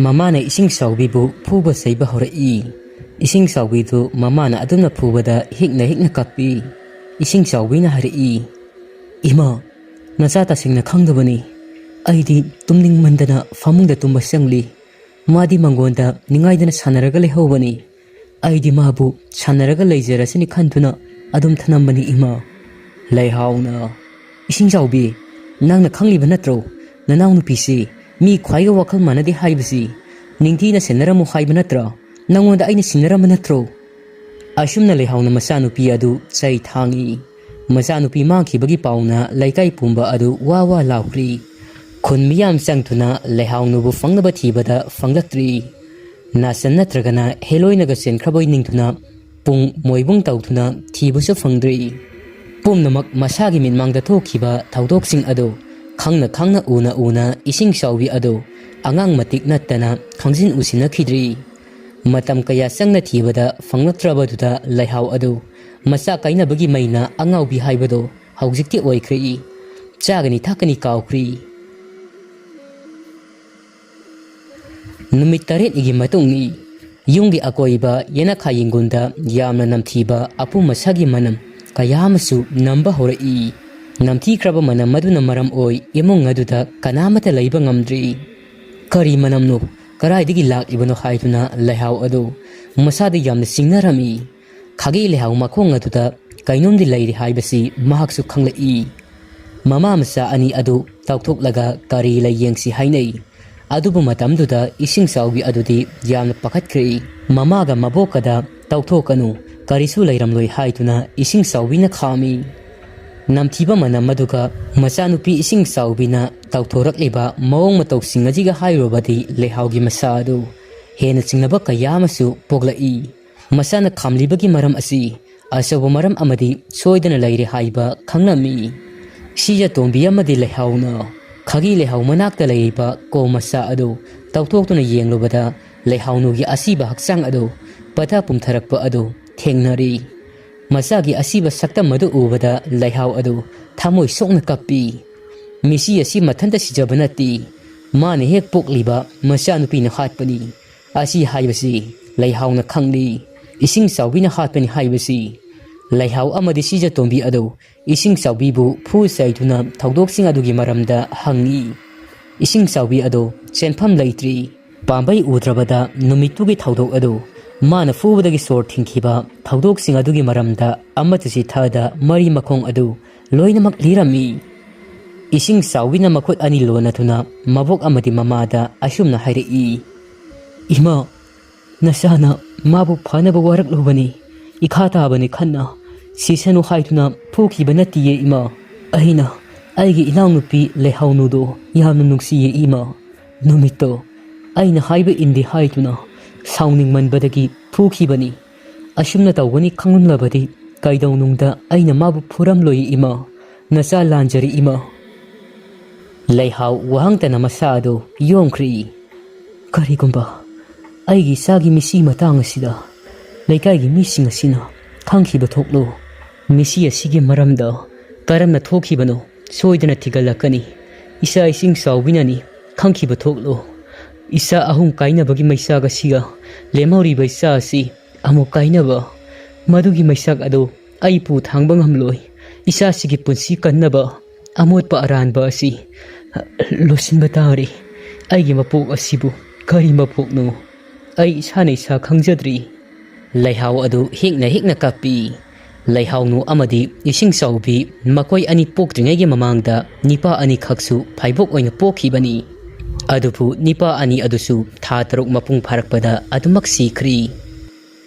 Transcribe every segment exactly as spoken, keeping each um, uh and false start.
ꯃꯃꯥꯅ ꯏꯁꯤꯡ ꯆꯥꯎꯕꯤꯕꯨ ꯐꯨꯕ ꯆꯩꯕ ꯍꯧꯔꯛꯏ꯫ ꯏꯁꯤꯡ ꯆꯥꯎꯕꯤꯗꯨ ꯃꯃꯥꯅ ꯑꯗꯨꯝꯅ ꯐꯨꯕꯗ ꯍꯤꯛꯅ ꯍꯤꯛꯅ ꯀꯞꯄꯤ꯫ ꯏꯁꯤꯡ ꯆꯥꯎꯕꯤꯅ ꯍꯥꯏꯔꯛꯏ, "ꯏꯃꯥ, ꯅꯆꯥ ꯇꯁꯦꯡꯅ ꯈꯪꯗꯕꯅꯤ꯫ ꯑꯩꯗꯤ ꯇꯨꯝꯅꯤꯡꯃꯟꯗꯅ ꯐꯃꯨꯡꯗ ꯇꯨꯝꯕ ꯆꯪꯂꯤ꯫ ꯃꯥꯗꯤ ꯃꯪꯒꯣꯟꯗ ꯅꯤꯡꯉꯥꯏꯗꯅ ꯁꯥꯟꯅꯔꯒ ꯂꯩꯍꯧꯕꯅꯤ꯫ ꯑꯩꯗꯤ ꯃꯥꯕꯨ ꯁꯥꯟꯅꯔꯒ ꯂꯩꯖꯔꯁꯤꯅꯤ ꯈꯟꯗꯨꯅ ꯑꯗꯨꯝ ꯊꯅꯝꯕꯅꯤ ꯏꯃꯥ꯫" ꯂꯩꯍꯥꯎꯅ, "ꯏꯁꯤꯡ ꯆꯥꯎꯕꯤ, ꯅꯪꯅ ꯈꯪꯂꯤꯕ ꯅꯠꯇ꯭ꯔꯣ? ꯅꯅꯥꯎꯅꯨꯄꯤꯁꯤ ꯃꯤ ꯈ꯭ꯋꯥꯏꯒ ꯋꯥꯈꯜ ꯃꯥꯟꯅꯗꯦ ꯍꯥꯏꯕꯁꯤ꯫ ꯅꯤꯡꯊꯤꯅ ꯁꯦꯟꯅꯔꯝꯃꯨ ꯍꯥꯏꯕ ꯅꯠꯇ꯭ꯔꯥ? ꯅꯪꯉꯣꯟꯗ ꯑꯩꯅ ꯁꯤꯟꯅꯔꯝꯕ ꯅꯠꯇ꯭ꯔꯣ?" ꯑꯁꯨꯝꯅ ꯂꯩꯍꯥꯎꯅ ꯃꯆꯥꯅꯨꯄꯤ ꯑꯗꯨ ꯆꯩ ꯊꯥꯡꯏ꯫ ꯃꯆꯥꯅꯨꯄꯤ ꯃꯥꯡꯈꯤꯕꯒꯤ ꯄꯥꯎꯅ ꯂꯩꯀꯥꯏ ꯄꯨꯝꯕ ꯑꯗꯨ ꯋꯥ ꯋꯥ ꯂꯥꯎꯈ꯭ꯔꯤ꯫ ꯈꯨꯟ ꯃꯤꯌꯥꯝ ꯆꯪꯗꯨꯅ ꯂꯩꯍꯥꯎꯅꯕꯨ ꯐꯪꯅꯕ ꯊꯤꯕꯗ ꯐꯪꯂꯛꯇ꯭ꯔꯤ꯫ ꯅꯥꯆꯟ ꯅꯠꯇ꯭ꯔꯒꯅ ꯍꯦꯂꯣꯏꯅꯒ ꯆꯦꯟꯈ꯭ꯔꯕꯣꯏ ꯅꯤꯡꯗꯨꯅ ꯄꯨꯡ ꯃꯣꯏꯕꯨꯡ ꯇꯧꯗꯨꯅ ꯊꯤꯕꯁꯨ ꯐꯪꯗ꯭ꯔꯤ꯫ ꯄꯨꯝꯅꯃꯛ ꯃꯁꯥꯒꯤ ꯃꯤꯠꯃꯥꯡꯗ ꯊꯣꯛꯈꯤꯕ ꯊꯧꯗꯣꯛꯁꯤꯡ ꯑꯗꯨ ꯈꯪꯅ ꯈꯪꯅ ꯎꯅ ꯎꯅ ꯏꯁꯤꯡ ꯆꯥꯎꯕꯤ ꯑꯗꯨ ꯑꯉꯥꯡ ꯃꯇꯤꯛ ꯅꯠꯇꯅ ꯈꯪꯖꯤꯟ ꯎꯁꯤꯟꯅꯈꯤꯗ꯭ꯔꯤ꯫ ꯃꯇꯝ ꯀꯌꯥ ꯆꯪꯅ ꯊꯤꯕꯗ ꯐꯪꯂꯛꯇ꯭ꯔꯕꯗꯨꯗ ꯂꯩꯍꯥꯎ ꯑꯗꯨ ꯃꯆꯥ ꯀꯥꯏꯅꯕꯒꯤ ꯃꯩꯅ ꯑꯉꯥꯎꯕꯤ ꯍꯥꯏꯕꯗꯣ ꯍꯧꯖꯤꯛꯇꯤ ꯑꯣꯏꯈ꯭ꯔꯦ꯫ ꯆꯥꯒꯅꯤ ꯊꯛꯀꯅꯤ ꯀꯥꯎꯈ꯭ꯔꯦ꯫ ꯅꯨꯃꯤꯠ ꯇꯔꯦꯠꯅꯤꯒꯤ ꯃꯇꯨꯡꯅꯤ꯫ ꯌꯨꯝꯒꯤ ꯑꯀꯣꯏꯕ ꯌꯦꯅꯈꯥ ꯌꯦꯡꯒꯣꯟꯗ ꯌꯥꯝꯅ ꯅꯝꯊꯤꯕ ꯑꯄꯨꯝ ꯑꯁꯥꯒꯤ ꯃꯅꯝ ꯀꯌꯥ ꯑꯃꯁꯨ ꯅꯝꯕ ꯍꯧꯔꯛꯏ꯫ ꯅꯝꯊꯤꯈ꯭ꯔꯕ ꯃꯅꯝ ꯑꯗꯨꯅ ꯃꯔꯝ ꯑꯣꯏ ꯏꯃꯨꯡ ꯑꯗꯨꯗ ꯀꯅꯥꯃꯠꯇ ꯂꯩꯕ ꯉꯝꯗ꯭ꯔꯤ꯫ "ꯀꯔꯤ ꯃꯅꯝꯅꯣ? ꯀꯗꯥꯏꯗꯒꯤ ꯂꯥꯛꯂꯤꯕꯅꯣ?" ꯍꯥꯏꯗꯨꯅ ꯂꯩꯍꯥꯎ ꯑꯗꯨ ꯃꯁꯥꯗ ꯌꯥꯝꯅ ꯆꯤꯡꯅꯔꯝꯃꯤ꯫ ꯈꯥꯒꯤ ꯂꯩꯍꯥꯎ ꯃꯈꯣꯡ ꯑꯗꯨꯗ ꯀꯩꯅꯣꯝꯗꯤ ꯂꯩꯔꯤ ꯍꯥꯏꯕꯁꯤ ꯃꯍꯥꯛꯁꯨ ꯈꯪꯂꯛꯏ꯫ ꯃꯃꯥ ꯃꯆꯥ ꯑꯅꯤ ꯑꯗꯨ ꯇꯧꯊꯣꯛꯂꯒ ꯀꯔꯤ ꯂꯩ ꯌꯦꯡꯁꯤ ꯍꯥꯏꯅꯩ꯫ ꯑꯗꯨꯕꯨ ꯃꯇꯝꯗꯨꯗ ꯏꯁꯤꯡ ꯆꯥꯎꯕꯤ ꯑꯗꯨꯗꯤ ꯌꯥꯝꯅ ꯄꯥꯈꯠꯈ꯭ꯔꯦ꯫ ꯃꯃꯥꯒ ꯃꯕꯣꯛꯀꯗ "ꯇꯧꯊꯣꯛꯀꯅꯨ, ꯀꯔꯤꯁꯨ ꯂꯩꯔꯝꯂꯣꯏ" ꯍꯥꯏꯗꯨꯅ ꯏꯁꯤꯡ ꯆꯥꯎꯕꯤꯅ ꯈꯥꯝꯃꯤ꯫ ꯅꯝꯊꯤꯕ ꯃꯅꯝ ꯑꯗꯨꯒ ꯃꯆꯥꯅꯨꯄꯤ ꯏꯁꯤꯡ ꯆꯥꯎꯕꯤꯅ ꯇꯧꯊꯣꯔꯛꯂꯤꯕ ꯃꯑꯣꯡ ꯃꯇꯧꯁꯤꯡ ꯑꯁꯤꯒ ꯍꯥꯏꯔꯨꯔꯕꯗꯤ ꯂꯩꯍꯥꯎꯒꯤ ꯃꯁꯥ ꯑꯗꯨ ꯍꯦꯟꯅ ꯆꯤꯡꯅꯕ ꯀꯌꯥ ꯑꯃꯁꯨ ꯄꯣꯛꯂꯛꯏ꯫ ꯃꯁꯥꯅ ꯈꯥꯝꯂꯤꯕꯒꯤ ꯃꯔꯝ ꯑꯁꯤ ꯑꯆꯧꯕ ꯃꯔꯝ ꯑꯃꯗꯤ ꯁꯣꯏꯗꯅ ꯂꯩꯔꯦ ꯍꯥꯏꯕ ꯈꯪꯂꯝꯃꯤ꯫ ꯁꯤꯖ ꯇꯣꯝꯕꯤ ꯑꯃꯗꯤ ꯂꯩꯍꯥꯎꯅ ꯈꯥꯒꯤ ꯂꯩꯍꯥꯎ ꯃꯅꯥꯛꯇ ꯂꯩꯔꯤꯕ ꯀꯣꯝ ꯃꯆꯥ ꯑꯗꯨ ꯇꯧꯊꯣꯛꯇꯨꯅ ꯌꯦꯡꯂꯨꯕꯗ ꯂꯩꯍꯥꯎꯅꯨꯒꯤ ꯑꯁꯤꯕ ꯍꯛꯆꯥꯡ ꯑꯗꯨ ꯄꯠꯊ ꯄꯨꯝꯊꯔꯛꯄ ꯑꯗꯨ ꯊꯦꯡꯅꯔꯤ꯫ ꯃꯆꯥꯒꯤ ꯑꯁꯤꯕ ꯁꯛꯇꯝ ꯑꯗꯨ ꯎꯕꯗ ꯂꯩꯍꯥꯎ ꯑꯗꯨ ꯊꯃꯣꯏ ꯁꯣꯛꯅ ꯀꯞꯄꯤ꯫ "ꯃꯤꯁꯤ ꯑꯁꯤ ꯃꯊꯟꯇ ꯁꯤꯖꯕ ꯅꯠꯇꯦ꯫ ꯃꯥꯅ ꯍꯦꯛ ꯄꯣꯛꯂꯤꯕ ꯃꯆꯥꯅꯨꯄꯤꯅ ꯍꯥꯠꯄꯅꯤ꯫ ꯑꯁꯤ ꯍꯥꯏꯕꯁꯤ ꯂꯩꯍꯥꯎꯅ ꯈꯪꯂꯤ꯫ ꯏꯁꯤꯡ ꯆꯥꯎꯕꯤꯅ ꯍꯥꯠꯄꯅꯤ ꯍꯥꯏꯕꯁꯤ꯫ ꯂꯩꯍꯥꯎ ꯑꯃꯗꯤ ꯁꯤꯖꯇꯣꯝꯕꯤ ꯑꯗꯨ ꯏꯁꯤꯡ ꯆꯥꯎꯕꯤꯕꯨ ꯐꯨ ꯆꯩꯗꯨꯅ ꯊꯧꯗꯣꯛꯁꯤꯡ ꯑꯗꯨꯒꯤ ꯃꯔꯝꯗ ꯍꯪꯉꯤ꯫ ꯏꯁꯤꯡ ꯆꯥꯎꯕꯤ ꯑꯗꯨ ꯆꯦꯟꯐꯝ ꯂꯩꯇ꯭ꯔꯤ꯫ ꯄꯥꯝꯕꯩ ꯎꯗ꯭ꯔꯕꯗ ꯅꯨꯃꯤꯠꯇꯨꯒꯤ ꯊꯧꯗꯣꯛ ꯑꯗꯨ ꯃꯥꯅ ꯐꯨꯕꯗꯒꯤ ꯁꯣꯔ ꯊꯤꯡꯈꯤꯕ ꯊꯧꯗꯣꯛꯁꯤꯡ ꯑꯗꯨꯒꯤ ꯃꯔꯝꯗ ꯑꯃꯠꯇ ꯆꯤꯊꯗ ꯃꯔꯤ ꯃꯈꯣꯡ ꯑꯗꯨ ꯂꯣꯏꯅꯃꯛ ꯂꯤꯔꯝꯃꯤ꯫ ꯏꯁꯤꯡ ꯆꯥꯎꯕꯤꯅ ꯃꯈꯨꯠ ꯑꯅꯤ ꯂꯣꯟꯅꯗꯨꯅ ꯃꯕꯣꯛ ꯑꯃꯗꯤ ꯃꯃꯥꯗ ꯑꯁꯨꯝꯅ ꯍꯥꯏꯔꯛꯏ, "ꯏꯃꯥ, ꯅꯆꯥꯅ ꯃꯥꯕꯨ ꯐꯅꯕ ꯋꯥꯔꯛꯂꯨꯕꯅꯤ, ꯏꯈꯥ ꯇꯥꯕꯅꯤ ꯈꯟꯅ ꯁꯤꯁꯅꯨ ꯍꯥꯏꯗꯨꯅ ꯐꯨꯈꯤꯕ ꯅꯠꯇꯤꯌꯦ ꯏꯃꯥ꯫ ꯑꯩꯅ ꯑꯩꯒꯤ ꯏꯅꯥꯎꯅꯨꯄꯤ ꯂꯩꯍꯥꯎꯅꯨꯗꯣ ꯌꯥꯝꯅ ꯅꯨꯡꯁꯤꯌꯦ ꯏꯃꯥ꯫ ꯅꯨꯃꯤꯠꯇꯣ ꯑꯩꯅ ꯍꯥꯏꯕ ꯏꯟꯗꯦ ꯍꯥꯏꯗꯨꯅ ꯁꯥꯎꯅꯤꯡꯃꯟꯕꯗꯒꯤ ꯐꯨꯈꯤꯕꯅꯤ꯫ ꯑꯁꯨꯝꯅ ꯇꯧꯒꯅꯤ ꯈꯪꯂꯝꯂꯕꯗꯤ ꯀꯩꯗꯧꯅꯨꯡꯗ ꯑꯩꯅ ꯃꯥꯕꯨ ꯐꯨꯔꯝꯂꯣꯏ ꯏꯃꯥ꯫ ꯅꯆꯥ ꯂꯥꯟꯖꯔꯤ ꯏꯃꯥ꯫" ꯂꯩꯍꯥꯎ ꯋꯥꯍꯪꯇꯅ ꯃꯁꯥ ꯑꯗꯨ ꯌꯣꯝꯈ꯭ꯔꯤ꯫ "ꯀꯔꯤꯒꯨꯝꯕ ꯑꯩꯒꯤ ꯏꯆꯥꯒꯤ ꯃꯤꯁꯤ ꯃꯇꯥꯡ ꯑꯁꯤꯗ ꯂꯩꯀꯥꯏꯒꯤ ꯃꯤꯁꯤꯡ ꯑꯁꯤꯅ ꯈꯪꯈꯤꯕ ꯊꯣꯛꯂꯣ, ꯃꯤꯁꯤ ꯑꯁꯤꯒꯤ ꯃꯔꯝꯗ ꯀꯔꯝꯅ ꯊꯣꯛꯈꯤꯕꯅꯣ ꯁꯣꯏꯗꯅ ꯊꯤꯒꯠꯂꯛꯀꯅꯤ꯫ ꯏꯆꯥ ꯏꯁꯤꯡ ꯆꯥꯎꯕꯤꯅꯅꯤ ꯈꯪꯈꯤꯕ ꯊꯣꯛꯂꯣ꯫ ꯏꯆꯥ ꯑꯍꯨꯝ ꯀꯥꯏꯅꯕꯒꯤ ꯃꯩꯆꯥꯛ ꯑꯁꯤꯒ ꯂꯦꯝꯍꯧꯔꯤꯕ ꯏꯆꯥ ꯑꯁꯤ ꯑꯃꯨꯛ ꯀꯥꯏꯅꯕ, ꯃꯗꯨꯒꯤ ꯃꯩꯆꯥꯛ ꯑꯗꯨ ꯑꯩ ꯄꯨ ꯊꯥꯡꯕ ꯉꯝꯂꯣꯏ꯫ ꯏꯆꯥꯁꯤꯒꯤ ꯄꯨꯟꯁꯤ ꯀꯟꯅꯕ ꯑꯃꯣꯠꯄ ꯑꯔꯥꯟꯕ ꯑꯁꯤ ꯂꯣꯠꯁꯤꯟꯕ ꯇꯥꯔꯦ꯫ ꯑꯩꯒꯤ ꯃꯄꯣꯛ ꯑꯁꯤꯕꯨ ꯀꯔꯤ ꯃꯄꯣꯛꯅꯣ? ꯑꯩ ꯏꯁꯥꯅ ꯏꯁꯥ ꯈꯪꯖꯗ꯭ꯔꯤ꯫" ꯂꯩꯍꯥꯎ ꯑꯗꯨ ꯍꯤꯛꯅ ꯍꯤꯛꯅ ꯀꯞꯄꯤ꯫ ꯂꯩꯍꯥꯎꯅꯨ ꯑꯃꯗꯤ ꯏꯁꯤꯡ ꯆꯥꯎꯕꯤ ꯃꯈꯣꯏ ꯑꯅꯤ ꯄꯣꯛꯇ꯭ꯔꯤꯉꯩꯒꯤ ꯃꯃꯥꯡꯗ ꯅꯤꯄꯥ ꯑꯅꯤꯈꯛꯁꯨ ꯐꯥꯏꯕꯣꯛ ꯑꯣꯏꯅ ꯄꯣꯛꯈꯤꯕꯅꯤ꯫ ꯑꯗꯨꯕꯨ ꯅꯤꯄꯥ ꯑꯅꯤ ꯑꯗꯨꯁꯨ ꯊꯥ ꯇꯔꯨꯛ ꯃꯄꯨꯡ ꯐꯥꯔꯛꯄꯗ ꯑꯗꯨꯃꯛ ꯁꯤꯈ꯭ꯔꯤ꯫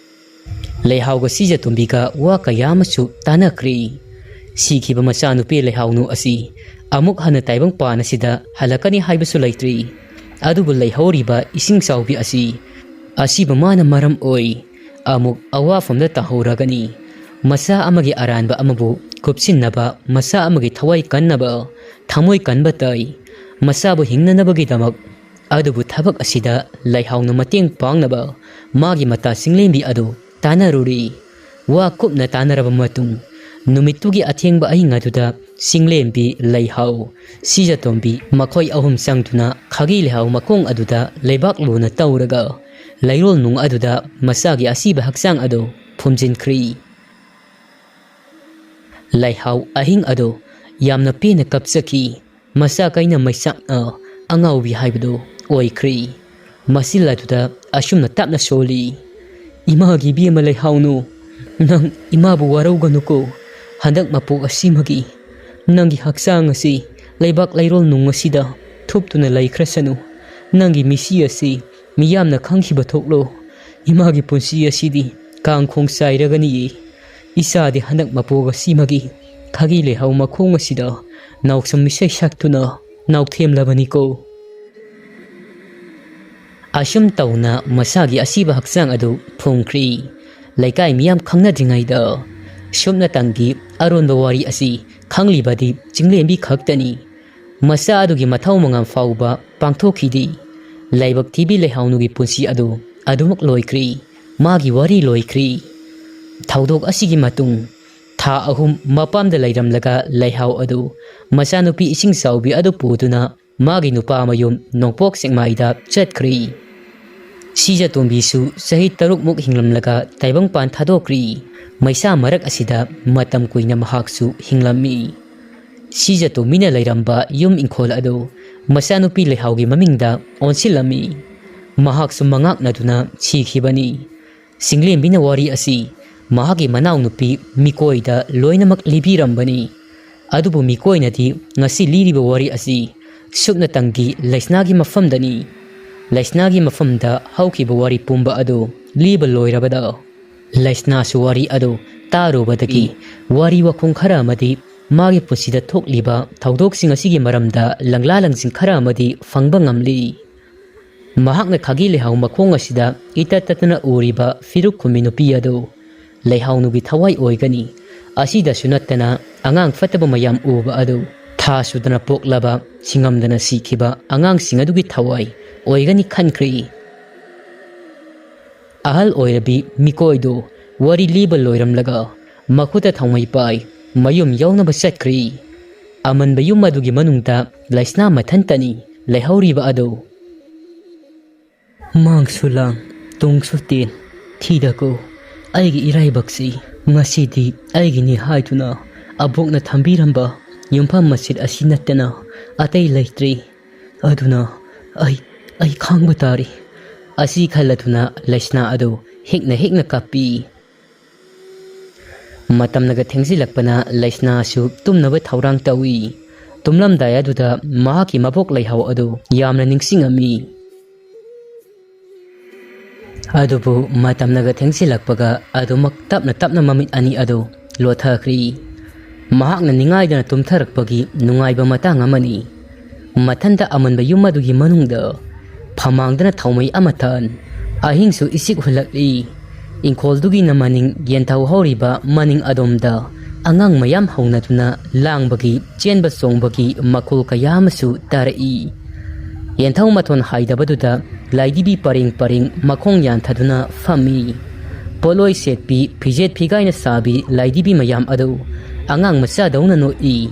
ꯂꯩꯍꯥꯎꯒ ꯁꯤꯖꯇꯣꯝꯕꯤꯒ ꯋꯥ ꯀꯌꯥ ꯑꯃꯁꯨ ꯇꯥꯅꯈ꯭ꯔꯤ꯫ ꯁꯤꯈꯤꯕ ꯃꯆꯥꯅꯨꯄꯤ ꯂꯩꯍꯥꯎꯅꯨ ꯑꯁꯤ ꯑꯃꯨꯛ ꯍꯟꯅ ꯇꯥꯏꯕꯪꯄꯥꯟ ꯑꯁꯤꯗ ꯍꯜꯂꯛꯀꯅꯤ ꯍꯥꯏꯕꯁꯨ ꯂꯩꯇ꯭ꯔꯤ꯫ ꯑꯗꯨꯕꯨ ꯂꯩꯍꯧꯔꯤꯕ ꯏꯁꯤꯡ ꯆꯥꯎꯕꯤ ꯑꯁꯤ ꯑꯁꯤꯕꯨ ꯃꯥꯅ ꯃꯔꯝ ꯑꯣꯏ ꯑꯃꯨꯛ ꯑꯋꯥꯐꯝꯗ ꯇꯥꯍꯧꯔꯒꯅꯤ꯫ ꯃꯆꯥ ꯑꯃꯒꯤ ꯑꯔꯥꯟꯕ ꯑꯃꯕꯨ ꯀꯨꯞꯁꯤꯟꯅꯕ, ꯃꯆꯥ ꯑꯃꯒꯤ ꯊꯋꯥꯏ ꯀꯟꯅꯕ, ꯊꯃꯣꯏ ꯀꯟꯕ ꯇꯥꯏ꯫ ꯃꯆꯥꯕꯨ ꯍꯤꯡꯅꯅꯕꯒꯤꯗꯃꯛ ꯑꯗꯨꯕꯨ ꯊꯕꯛ ꯑꯁꯤꯗ ꯂꯩꯍꯥꯎꯅ ꯃꯇꯦꯡ ꯄꯥꯡꯅꯕ ꯃꯥꯒꯤ ꯃꯇꯥ ꯆꯤꯡꯂꯦꯝꯕꯤ ꯑꯗꯨ ꯇꯥꯟꯅꯔꯨꯔꯤ꯫ ꯋꯥ ꯀꯨꯞꯅ ꯇꯥꯟꯅꯔꯕ ꯃꯇꯨꯡ, ꯅꯨꯃꯤꯠꯇꯨꯒꯤ ꯑꯊꯦꯡꯕ ꯑꯍꯤꯡ ꯑꯗꯨꯗ ꯆꯤꯡꯂꯦꯝꯕꯤ, ꯂꯩꯍꯥꯎ, ꯁꯤꯖꯇꯣꯝꯕꯤ ꯃꯈꯣꯏ ꯑꯍꯨꯝ ꯆꯪꯗꯨꯅ ꯈꯥꯒꯤ ꯂꯩꯍꯥꯎ ꯃꯈꯣꯡ ꯑꯗꯨꯗ ꯂꯩꯕꯥꯛ ꯂꯨꯅ ꯇꯧꯔꯒ ꯂꯩꯔꯣꯜ ꯅꯨꯡ ꯑꯗꯨꯗ ꯃꯆꯥꯒꯤ ꯑꯁꯤꯕ ꯍꯛꯆꯥꯡ ꯑꯗꯨ ꯐꯨꯝꯖꯤꯟꯈ꯭ꯔꯤ꯫ ꯂꯩꯍꯥꯎ ꯑꯍꯤꯡ ꯑꯗꯨ ꯌꯥꯝꯅ ꯄꯦꯟꯅ ꯀꯞꯆꯈꯤ꯫ ꯃꯆꯥ ꯀꯩꯅ ꯃꯩꯆꯥꯛꯅ ꯑꯉꯥꯎꯕꯤ ꯍꯥꯏꯕꯗꯨ ꯑꯣꯏꯈ꯭ꯔꯤ꯫ ꯃꯆꯤꯜ ꯑꯗꯨꯗ ꯑꯁꯨꯝꯅ ꯇꯞꯅ ꯁꯣꯜꯂꯤ, "ꯏꯃꯥꯒꯤ ꯏꯕꯦꯝꯃ ꯂꯩꯍꯥꯎꯅꯨ, ꯅꯪ ꯏꯃꯥꯕꯨ ꯋꯥꯔꯧꯒꯅꯨꯀꯣ꯫ ꯍꯟꯗꯛ ꯃꯄꯣꯛ ꯑꯁꯤꯃꯒꯤ ꯅꯪꯒꯤ ꯍꯛꯆꯥꯡ ꯑꯁꯤ ꯂꯩꯕꯥꯛ ꯂꯩꯔꯣꯜ ꯅꯨꯡ ꯑꯁꯤꯗ ꯊꯨꯞꯇꯨꯅ ꯂꯩꯈ꯭ꯔꯁꯅꯨ꯫ ꯅꯪꯒꯤ ꯃꯤꯁꯤ ꯑꯁꯤ ꯃꯤꯌꯥꯝꯅ ꯈꯪꯈꯤꯕ ꯊꯣꯛꯂꯣ꯫ ꯏꯃꯥꯒꯤ ꯄꯨꯟꯁꯤ ꯑꯁꯤꯗꯤ ꯀꯥꯡꯈꯣꯡ ꯆꯥꯏꯔꯒꯅꯤꯌꯦ꯫ ꯏꯆꯥꯗꯤ ꯍꯟꯗꯛ ꯃꯄꯣꯛ ꯑꯁꯤꯃꯒꯤ ꯈꯥꯒꯤ ꯂꯩꯍꯥꯎ ꯃꯈꯣꯡ ꯑꯁꯤꯗ ꯅꯥꯎꯁꯨꯝ ꯏꯁꯩ ꯁꯛꯇꯨꯅ ꯅꯥꯎꯊꯦꯝꯂꯕꯅꯤꯀꯣ"꯫ ꯑꯁꯨꯝ ꯇꯧꯅ ꯃꯁꯥꯒꯤ ꯑꯁꯤꯕ ꯍꯛꯆꯥꯡ ꯑꯗꯨ ꯐꯨꯝꯈ꯭ꯔꯤ꯫ ꯂꯩꯀꯥꯏ ꯃꯤꯌꯥꯝ ꯈꯪꯅꯗ꯭ꯔꯤꯉꯩꯗ ꯁꯨꯞꯅꯇꯪꯒꯤ ꯑꯔꯣꯟꯕ ꯋꯥꯔꯤ ꯑꯁꯤ ꯈꯪꯂꯤꯕꯗꯤ ꯆꯤꯡꯂꯦꯝꯕꯤ ꯈꯛꯇꯅꯤ꯫ ꯃꯆꯥ ꯑꯗꯨꯒꯤ ꯃꯊꯧ ꯃꯉꯥꯜ ꯐꯥꯎꯕ ꯄꯥꯡꯊꯣꯛꯈꯤꯗꯦ꯫ ꯂꯥꯏꯕꯛ ꯊꯤꯕꯤ ꯂꯩꯍꯥꯎꯅꯨꯒꯤ ꯄꯨꯟꯁꯤ ꯑꯗꯨ ꯑꯗꯨꯃꯛ ꯂꯣꯏꯈ꯭ꯔꯤ꯫ ꯃꯥꯒꯤ ꯋꯥꯔꯤ ꯂꯣꯏꯈ꯭ꯔꯤ꯫ ꯊꯧꯗꯣꯛ ꯑꯁꯤꯒꯤ ꯃꯇꯨꯡ ꯊꯥ ꯑꯍꯨꯝ ꯃꯄꯥꯝꯗ ꯂꯩꯔꯝꯂꯒ ꯂꯩꯍꯥꯎ ꯑꯗꯨ ꯃꯆꯥꯅꯨꯄꯤ ꯏꯁꯤꯡ ꯆꯥꯎꯕꯤ ꯑꯗꯨ ꯄꯨꯗꯨꯅ ꯃꯥꯒꯤ ꯅꯨꯄꯥ ꯃꯌꯨꯝ ꯅꯣꯡꯄꯣꯛ ꯁꯦꯛꯃꯥꯏꯗ ꯆꯠꯈ꯭ꯔꯤ꯫ ꯁꯤꯖꯇꯣꯝꯕꯤꯁꯨ ꯆꯍꯤ ꯇꯔꯨꯛꯃꯨꯛ ꯍꯤꯡꯂꯝꯂꯒ ꯇꯥꯏꯕꯪꯄꯥꯟ ꯊꯥꯗꯣꯛꯈ꯭ꯔꯤ꯫ ꯃꯩꯁꯥ ꯃꯔꯛ ꯑꯁꯤꯗ ꯃꯇꯝ ꯀꯨꯏꯅ ꯃꯍꯥꯛꯁꯨ ꯍꯤꯡꯂꯝꯃꯤ꯫ ꯁꯤꯖꯇꯣꯝꯕꯤꯅ ꯂꯩꯔꯝꯕ ꯌꯨꯝ ꯏꯪꯈꯣꯜ ꯑꯗꯨ ꯃꯆꯥꯅꯨꯄꯤ ꯂꯩꯍꯥꯎꯒꯤ ꯃꯃꯤꯡꯗ ꯑꯣꯟꯁꯤꯜꯂꯝꯃꯤ꯫ ꯃꯍꯥꯛꯁꯨ ꯃꯉꯥꯛꯅꯗꯨꯅ ꯁꯤꯈꯤꯕꯅꯤ꯫ ꯆꯤꯡꯂꯦꯝꯕꯤꯅ ꯋꯥꯔꯤ ꯑꯁꯤ ꯃꯍꯥꯛꯀꯤ ꯃꯅꯥꯎꯅꯨꯄꯤ ꯃꯤꯀꯣꯏꯗ ꯂꯣꯏꯅꯃꯛ ꯂꯤꯕꯤꯔꯝꯕꯅꯤ꯫ ꯑꯗꯨꯕꯨ ꯃꯤꯀꯣꯏꯅꯗꯤ ꯉꯁꯤ ꯂꯤꯔꯤꯕ ꯋꯥꯔꯤ ꯑꯁꯤ ꯁꯨꯞꯅꯇꯪꯒꯤ ꯂꯩꯁꯅꯥꯒꯤ ꯃꯐꯝꯗꯅꯤ꯫ ꯂꯩꯁꯅꯥꯒꯤ ꯃꯐꯝꯗ ꯍꯧꯈꯤꯕ ꯋꯥꯔꯤ ꯄꯨꯝꯕ ꯑꯗꯨ ꯂꯤꯕ ꯂꯣꯏꯔꯕꯗ ꯂꯩꯁꯅꯥꯁꯨ ꯋꯥꯔꯤ ꯑꯗꯨ ꯇꯥꯔꯨꯕꯗꯒꯤ ꯋꯥꯔꯤ ꯋꯥꯈꯨꯝ ꯈꯔ ꯑꯃꯗꯤ ꯃꯥꯒꯤ ꯄꯨꯟꯁꯤꯗ ꯊꯣꯛꯂꯤꯕ ꯊꯧꯗꯣꯛꯁꯤꯡ ꯑꯁꯤꯒꯤ ꯃꯔꯝꯗ ꯂꯪꯂꯥ ꯂꯪꯁꯤꯟ ꯈꯔ ꯑꯃꯗꯤ ꯐꯪꯕ ꯉꯝꯂꯤ꯫ ꯃꯍꯥꯛꯅ ꯈꯥꯒꯤ ꯂꯩꯍꯥꯎ ꯃꯈꯣꯡ ꯑꯁꯤꯗ ꯏꯇꯠ ꯇꯠꯇꯅ ꯎꯔꯤꯕ ꯐꯤꯔꯨꯛ ꯈꯨꯝꯃꯤ ꯅꯨꯄꯤ ꯑꯗꯨ ꯂꯩꯍꯥꯎꯅꯨꯒꯤ ꯊꯋꯥꯏ ꯑꯣꯏꯒꯅꯤ꯫ ꯑꯁꯤꯗꯁꯨ ꯅꯠꯇꯅ ꯑꯉꯥꯡ ꯐꯠꯇꯕ ꯃꯌꯥꯝ ꯎꯕ ꯑꯗꯨ ꯊꯥ ꯁꯨꯗꯅ ꯄꯣꯛꯂꯕ, ꯁꯤꯡꯉꯝꯗꯅ ꯁꯤꯈꯤꯕ ꯑꯉꯥꯡꯁꯤꯡ ꯑꯗꯨꯒꯤ ꯊꯋꯥꯏ ꯑꯣꯏꯒꯅꯤ ꯈꯟꯈ꯭ꯔꯤ꯫ ꯑꯍꯜ ꯑꯣꯏꯔꯕꯤ ꯃꯤꯀꯣꯏꯗꯨ ꯋꯥꯔꯤ ꯂꯤꯕ ꯂꯣꯏꯔꯝꯂꯒ ꯃꯈꯨꯠꯇ ꯊꯥꯎꯃꯩ ꯄꯥꯏ ꯃꯌꯨꯝ ꯌꯧꯅꯕ ꯆꯠꯈ꯭ꯔꯤ꯫ ꯑꯃꯟꯕ ꯌꯨꯝ ꯑꯗꯨꯒꯤ ꯃꯅꯨꯡꯗ ꯂꯩꯁꯅꯥ ꯃꯊꯟꯇꯅꯤ ꯂꯩꯍꯧꯔꯤꯕ ꯑꯗꯨ꯫ "ꯃꯥꯡꯁꯨ ꯂꯥꯡ, ꯇꯨꯡꯁꯨ ꯇꯦꯟ, ꯊꯤꯗꯀꯣ ꯑꯩꯒꯤ ꯏꯔꯥꯏꯕꯛꯁꯤ꯫ ꯉꯁꯤꯗꯤ ꯑꯩꯒꯤꯅꯤ ꯍꯥꯏꯗꯨꯅ ꯑꯕꯣꯛꯅ ꯊꯝꯕꯤꯔꯝꯕ ꯌꯨꯝꯐꯝ ꯃꯆꯦꯠ ꯑꯁꯤ ꯅꯠꯇꯅ ꯑꯇꯩ ꯂꯩꯇ꯭ꯔꯦ꯫ ꯑꯗꯨꯅ ꯑꯩ, ꯑꯩ ꯈꯥꯡꯕ ꯇꯥꯔꯦ"꯫ ꯑꯁꯤ ꯈꯜꯂꯗꯨꯅ ꯂꯩꯁꯅꯥ ꯑꯗꯨ ꯍꯤꯛꯅ ꯍꯤꯛꯅ ꯀꯞꯄꯤ꯫ ꯃꯇꯝꯅꯒ ꯊꯦꯡꯖꯤꯜꯂꯛꯄꯅ ꯂꯩꯁꯅꯥꯁꯨ ꯇꯨꯝꯅꯕ ꯊꯧꯔꯥꯡ ꯇꯧꯏ꯫ ꯇꯨꯝꯂꯝꯗꯥꯏ ꯑꯗꯨꯗ ꯃꯍꯥꯛꯀꯤ ꯃꯕꯣꯛ ꯂꯩꯍꯥꯎ ꯑꯗꯨ ꯌꯥꯝꯅ ꯅꯤꯡꯁꯤꯡꯉꯝꯃꯤ꯫ ꯑꯗꯨꯕꯨ ꯃꯇꯝꯅꯒ ꯊꯦꯡꯖꯤꯜꯂꯛꯄꯒ ꯑꯗꯨꯃꯛ ꯇꯞꯅ ꯇꯞꯅ ꯃꯃꯤꯠ ꯑꯅꯤ ꯑꯗꯨ ꯂꯣꯠꯊꯈ꯭ꯔꯤ꯫ ꯃꯍꯥꯛꯅ ꯅꯤꯡꯉꯥꯏꯗꯅ ꯇꯨꯝꯊꯔꯛꯄꯒꯤ ꯅꯨꯡꯉꯥꯏꯕ ꯃꯇꯥꯡ ꯑꯃꯅꯤ꯫ ꯃꯊꯟꯇ ꯑꯃꯟꯕ ꯌꯨꯝ ꯑꯗꯨꯒꯤ ꯃꯅꯨꯡꯗ ꯐꯝꯃꯥꯡꯗꯅ ꯊꯥꯎꯃꯩ ꯑꯃ ꯊꯥꯟ꯫ ꯑꯍꯤꯡꯁꯨ ꯏꯆꯤꯛ ꯍꯨꯜꯂꯛꯂꯤ꯫ ꯏꯪꯈꯣꯜꯗꯨꯒꯤꯅ ꯃꯅꯤꯡ ꯌꯦꯟꯊꯧ ꯍꯧꯔꯤꯕ ꯃꯅꯤꯡ ꯑꯗꯣꯝꯗ ꯑꯉꯥꯡ ꯃꯌꯥꯝ ꯍꯧꯅꯗꯨꯅ ꯂꯥꯡꯕꯒꯤ ꯆꯦꯟꯕ ꯆꯣꯡꯕꯒꯤ ꯃꯈꯣꯜ ꯀꯌꯥ ꯑꯃꯁꯨ ꯇꯥꯔꯛꯏ꯫ ꯌꯦꯟꯊꯧ ꯃꯊꯣꯟ ꯍꯥꯏꯗꯕꯗꯨꯗ ꯂꯥꯏꯙꯤꯕꯤ ꯄꯔꯦꯡ ꯄꯔꯦꯡ ꯃꯈꯣꯡ ꯌꯥꯟꯊꯗꯨꯅ ꯐꯝꯃꯤ꯫ ꯄꯣꯠꯂꯣꯏ ꯁꯦꯠꯄꯤ, ꯐꯤꯖꯦꯠ ꯐꯤꯒꯥꯏꯅ ꯁꯥꯕꯤ ꯂꯥꯏꯙꯤꯕꯤ ꯃꯌꯥꯝ ꯑꯗꯨ ꯑꯉꯥꯡ ꯃꯆꯥꯗꯧꯅ ꯅꯣꯛꯏ꯫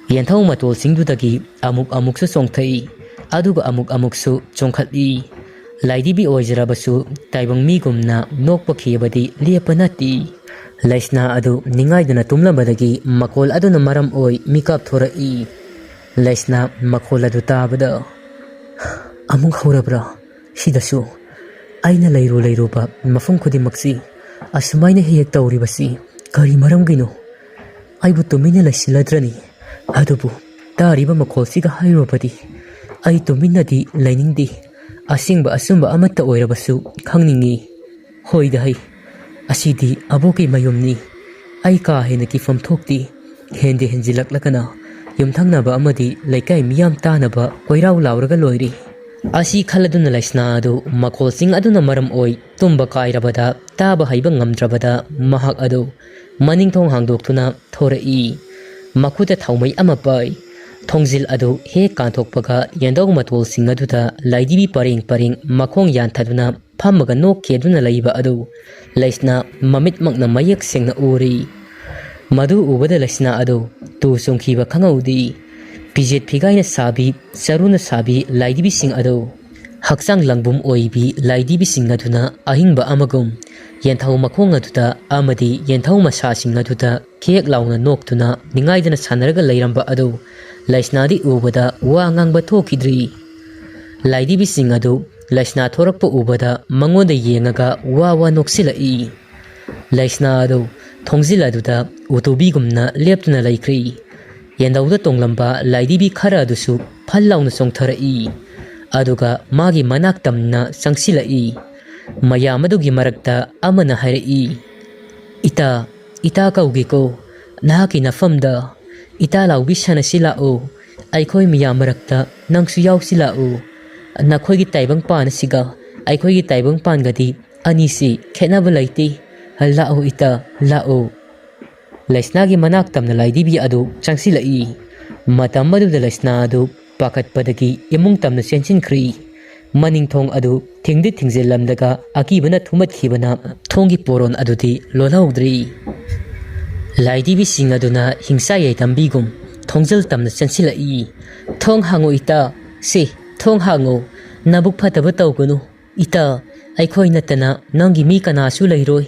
ꯌꯦꯟꯊꯧ ꯃꯇꯣꯜꯁꯤꯡꯗꯨꯗꯒꯤ ꯑꯃꯨꯛ ꯑꯃꯨꯛꯁꯨ ꯆꯣꯡꯊꯛꯏ, ꯑꯗꯨꯒ ꯑꯃꯨꯛ ꯑꯃꯨꯛꯁꯨ ꯆꯣꯡꯈꯠꯂꯤ꯫ ꯂꯥꯏꯙꯤꯕꯤ ꯑꯣꯏꯖꯔꯕꯁꯨ ꯇꯥꯏꯕꯪ ꯃꯤꯒꯨꯝꯅ ꯅꯣꯛꯄ ꯈꯦꯕꯗꯤ ꯂꯦꯞꯄ ꯅꯠꯇꯦ꯫ ꯂꯩꯁꯅꯥ ꯑꯗꯨ ꯅꯤꯡꯉꯥꯏꯗꯅ ꯇꯨꯝꯂꯝꯕꯗꯒꯤ ꯃꯈꯣꯜ ꯑꯗꯨꯅ ꯃꯔꯝ ꯑꯣꯏ ꯃꯤꯀꯞ ꯊꯣꯔꯛꯏ꯫ ꯂꯩꯁꯅꯥ ꯃꯈꯣꯜ ꯑꯗꯨ ꯇꯥꯕꯗ, "ꯑꯃꯨꯛ ꯍꯧꯔꯕ꯭ꯔꯥ? ꯁꯤꯗꯁꯨ ꯑꯩꯅ ꯂꯩꯔꯨ ꯂꯩꯔꯨꯕ ꯃꯐꯝ ꯈꯨꯗꯤꯡꯃꯛꯁꯤ ꯑꯁꯨꯃꯥꯏꯅ ꯍꯦꯛ ꯍꯦꯛ ꯇꯧꯔꯤꯕꯁꯤ ꯀꯔꯤ ꯃꯔꯝꯒꯤꯅꯣ? ꯑꯩꯕꯨ ꯇꯨꯃꯤꯟꯅ ꯂꯩꯁꯤꯜꯂꯗ꯭ꯔꯅꯤ? ꯑꯗꯨꯕꯨ ꯇꯥꯔꯤꯕ ꯃꯈꯣꯜꯁꯤꯒ ꯍꯥꯏꯔꯨꯔꯕꯗꯤ ꯑꯩ ꯇꯨꯃꯤꯟꯅꯗꯤ ꯂꯩꯅꯤꯡꯗꯦ꯫ ꯑꯁꯦꯡꯕ ꯑꯆꯨꯝꯕ ꯑꯃꯠꯇ ꯑꯣꯏꯔꯕꯁꯨ ꯈꯪꯅꯤꯡꯏ꯫ ꯍꯣꯏꯗ ꯍꯩ, ꯑꯁꯤꯗꯤ ꯑꯕꯣꯛꯀꯤ ꯃꯌꯨꯝꯅꯤ꯫ ꯑꯩ ꯀꯥ ꯍꯦꯟꯅ ꯀꯤꯐꯝ ꯊꯣꯛꯇꯦ꯫ ꯍꯦꯟꯗꯦ ꯍꯦꯟꯖꯤꯜꯂꯛꯂꯒꯅ ꯌꯨꯝꯊꯪꯅꯕ ꯑꯃꯗꯤ ꯂꯩꯀꯥꯏ ꯃꯤꯌꯥꯝ ꯇꯥꯅꯕ ꯀꯣꯏꯔꯥꯎ ꯂꯥꯎꯔꯒ ꯂꯣꯏꯔꯦ"꯫ ꯑꯁꯤ ꯈꯜꯂꯗꯨꯅ ꯂꯩꯁꯅꯥ ꯑꯗꯨ ꯃꯈꯣꯜꯁꯤꯡ ꯑꯗꯨꯅ ꯃꯔꯝ ꯑꯣꯏ ꯇꯨꯝꯕ ꯀꯥꯏꯔꯕꯗ, ꯇꯥꯕ ꯍꯩꯕ ꯉꯝꯗ꯭ꯔꯕꯗ ꯃꯍꯥꯛ ꯑꯗꯨ ꯃꯅꯤꯡ ꯊꯣꯡ ꯍꯥꯡꯗꯣꯛꯇꯨꯅ ꯊꯣꯔꯛꯏ꯫ ꯃꯈꯨꯠꯇ ꯊꯥꯎꯃꯩ ꯑꯃ ꯄꯥꯏ꯫ ꯊꯣꯡꯖꯤꯜ ꯑꯗꯨ ꯍꯦꯛ ꯀꯥꯟꯊꯣꯛꯄꯒ ꯌꯦꯟꯗꯧ ꯃꯇꯣꯜꯁꯤꯡ ꯑꯗꯨꯗ ꯂꯥꯏꯙꯤꯕꯤ ꯄꯔꯦꯡ ꯄꯔꯦꯡ ꯃꯈꯣꯡ ꯌꯥꯟꯊꯗꯨꯅ ꯐꯝꯃꯒ ꯅꯣꯛꯈꯤꯗꯨꯅ ꯂꯩꯕ ꯑꯗꯨ ꯂꯩꯁꯅꯥ ꯃꯃꯤꯠꯃꯛꯅ ꯃꯌꯦꯛ ꯁꯦꯡꯅ ꯎꯔꯤ꯫ ꯃꯗꯨ ꯎꯕꯗ ꯂꯩꯁꯅꯥ ꯑꯗꯨ ꯇꯨ ꯆꯣꯡꯈꯤꯕ ꯈꯪꯍꯧꯗꯦ꯫ ꯐꯤꯖꯦꯠ ꯐꯤꯒꯥꯏꯅ ꯁꯥꯕꯤ, ꯆꯔꯨꯅ ꯁꯥꯕꯤ ꯂꯥꯏꯙꯤꯕꯤꯁꯤꯡ ꯑꯗꯨ ꯍꯛꯆꯥꯡ ꯂꯪꯕꯨꯝ ꯑꯣꯏꯕꯤ ꯂꯥꯏꯙꯤꯕꯤꯁꯤꯡ ꯑꯗꯨꯅ ꯑꯍꯤꯡꯕ ꯑꯃꯒꯨꯝ ꯌꯦꯟꯊꯧ ꯃꯈꯣꯡ ꯑꯗꯨꯗ ꯑꯃꯗꯤ ꯌꯦꯟꯊꯧ ꯃꯁꯥꯁꯤꯡ ꯑꯗꯨꯗ ꯈꯦꯛ ꯂꯥꯎꯅ ꯅꯣꯛꯇꯨꯅ ꯅꯤꯡꯉꯥꯏꯗꯅ ꯁꯥꯟꯅꯔꯒ ꯂꯩꯔꯝꯕ ꯑꯗꯨ ꯂꯩꯁꯅꯥꯗꯤ ꯎꯕꯗ ꯋꯥ ꯉꯥꯡꯕ ꯊꯣꯛꯈꯤꯗ꯭ꯔꯤ꯫ ꯂꯥꯏꯙꯤꯕꯤꯁꯤꯡ ꯑꯗꯨ ꯂꯩꯁꯅꯥ ꯊꯣꯔꯛꯄ ꯎꯕꯗ ꯃꯉꯣꯟꯗ ꯌꯦꯡꯉꯒ ꯋꯥ ꯋꯥ ꯅꯣꯛꯁꯤꯜꯂꯛꯏ꯫ ꯂꯩꯁꯅꯥ ꯑꯗꯨ ꯊꯣꯡꯖꯤꯜ ꯑꯗꯨꯗ ꯎꯇꯨꯕꯤꯒꯨꯝꯅ ꯂꯦꯞꯇꯨꯅ ꯂꯩꯈ꯭ꯔꯤ꯫ ꯌꯦꯟꯗꯧꯗ ꯇꯣꯡꯂꯝꯕ ꯂꯥꯏꯙꯤꯕꯤ ꯈꯔ ꯑꯗꯨꯁꯨ ꯐꯜ ꯂꯥꯎꯅ ꯆꯣꯡꯊꯔꯛꯏ꯫ ꯑꯗꯨꯒ ꯃꯥꯒꯤ ꯃꯅꯥꯛ ꯇꯝꯅ ꯆꯪꯁꯤꯜꯂꯛꯏ꯫ ꯃꯌꯥꯝ ꯑꯗꯨꯒꯤ ꯃꯔꯛꯇ ꯑꯃꯅ ꯍꯥꯏꯔꯛꯏ, "ꯏꯇꯥ, ꯏꯇꯥ ꯀꯧꯒꯦꯀꯣ, ꯅꯍꯥꯛꯀꯤ ꯅꯐꯝꯗ꯫ ꯏꯇꯥ ꯂꯥꯎꯕꯤ ꯁꯥꯟꯅꯁꯤ ꯂꯥꯛꯑꯣ, ꯑꯩꯈꯣꯏ ꯃꯤꯌꯥꯝ ꯃꯔꯛꯇ ꯅꯪꯁꯨ ꯌꯥꯎꯁꯤ ꯂꯥꯛꯑꯣ꯫ ꯅꯈꯣꯏꯒꯤ ꯇꯥꯏꯕꯪ ꯄꯥꯟ ꯑꯁꯤꯒ ꯑꯩꯈꯣꯏꯒꯤ ꯇꯥꯏꯕꯪ ꯄꯥꯟꯒꯗꯤ ꯑꯅꯤꯁꯤ ꯈꯦꯠꯅꯕ ꯂꯩꯇꯦ꯫ ꯂꯥꯛꯑꯣ ꯏꯇꯥ, ꯂꯥꯛꯑꯣ꯫" ꯂꯩꯁꯅꯥꯒꯤ ꯃꯅꯥꯛ ꯇꯝꯅ ꯂꯥꯏꯙꯤꯕꯤ ꯑꯗꯨ ꯆꯪꯁꯤꯜꯂꯛꯏ꯫ ꯃꯇꯝ ꯑꯗꯨꯗ ꯂꯩꯁꯅꯥ ꯑꯗꯨ ꯄꯥꯈꯠꯄꯗꯒꯤ ꯏꯃꯨꯡ ꯇꯝꯅ ꯆꯦꯟꯁꯤꯟꯈ꯭ꯔꯤ꯫ ꯃꯅꯤꯡ ꯊꯣꯡ ꯑꯗꯨ ꯊꯤꯡꯗꯤ ꯊꯤꯡꯖꯤꯜꯂꯝꯂꯒ ꯑꯀꯤꯕꯅ ꯊꯨꯝꯃꯠꯈꯤꯕꯅ ꯊꯣꯡꯒꯤ ꯄꯣꯔꯣꯟ ꯑꯗꯨꯗꯤ ꯂꯣꯜꯍꯧꯗ꯭ꯔꯤ꯫ ꯂꯥꯏꯙꯤꯕꯤꯁꯤꯡ ꯑꯗꯨꯅ ꯍꯤꯡꯁꯥ ꯌꯥꯏꯗꯝꯕꯤꯒꯨꯝ ꯊꯣꯡꯖꯤꯜ ꯇꯝꯅ ꯆꯦꯟꯁꯤꯜꯂꯛꯏ꯫ "ꯊꯣꯡ ꯍꯥꯡꯉꯨ ꯏꯇꯥ, ꯁꯤ ꯊꯣꯡ ꯍꯥꯡꯉꯨ, ꯅꯕꯨꯛ ꯐꯠꯇꯕ ꯇꯧꯒꯅꯨ꯫ ꯏꯇꯥ, ꯑꯩꯈꯣꯏ ꯅꯠꯇꯅ ꯅꯪꯒꯤ ꯃꯤ ꯀꯅꯥꯁꯨ ꯂꯩꯔꯣꯏ꯫"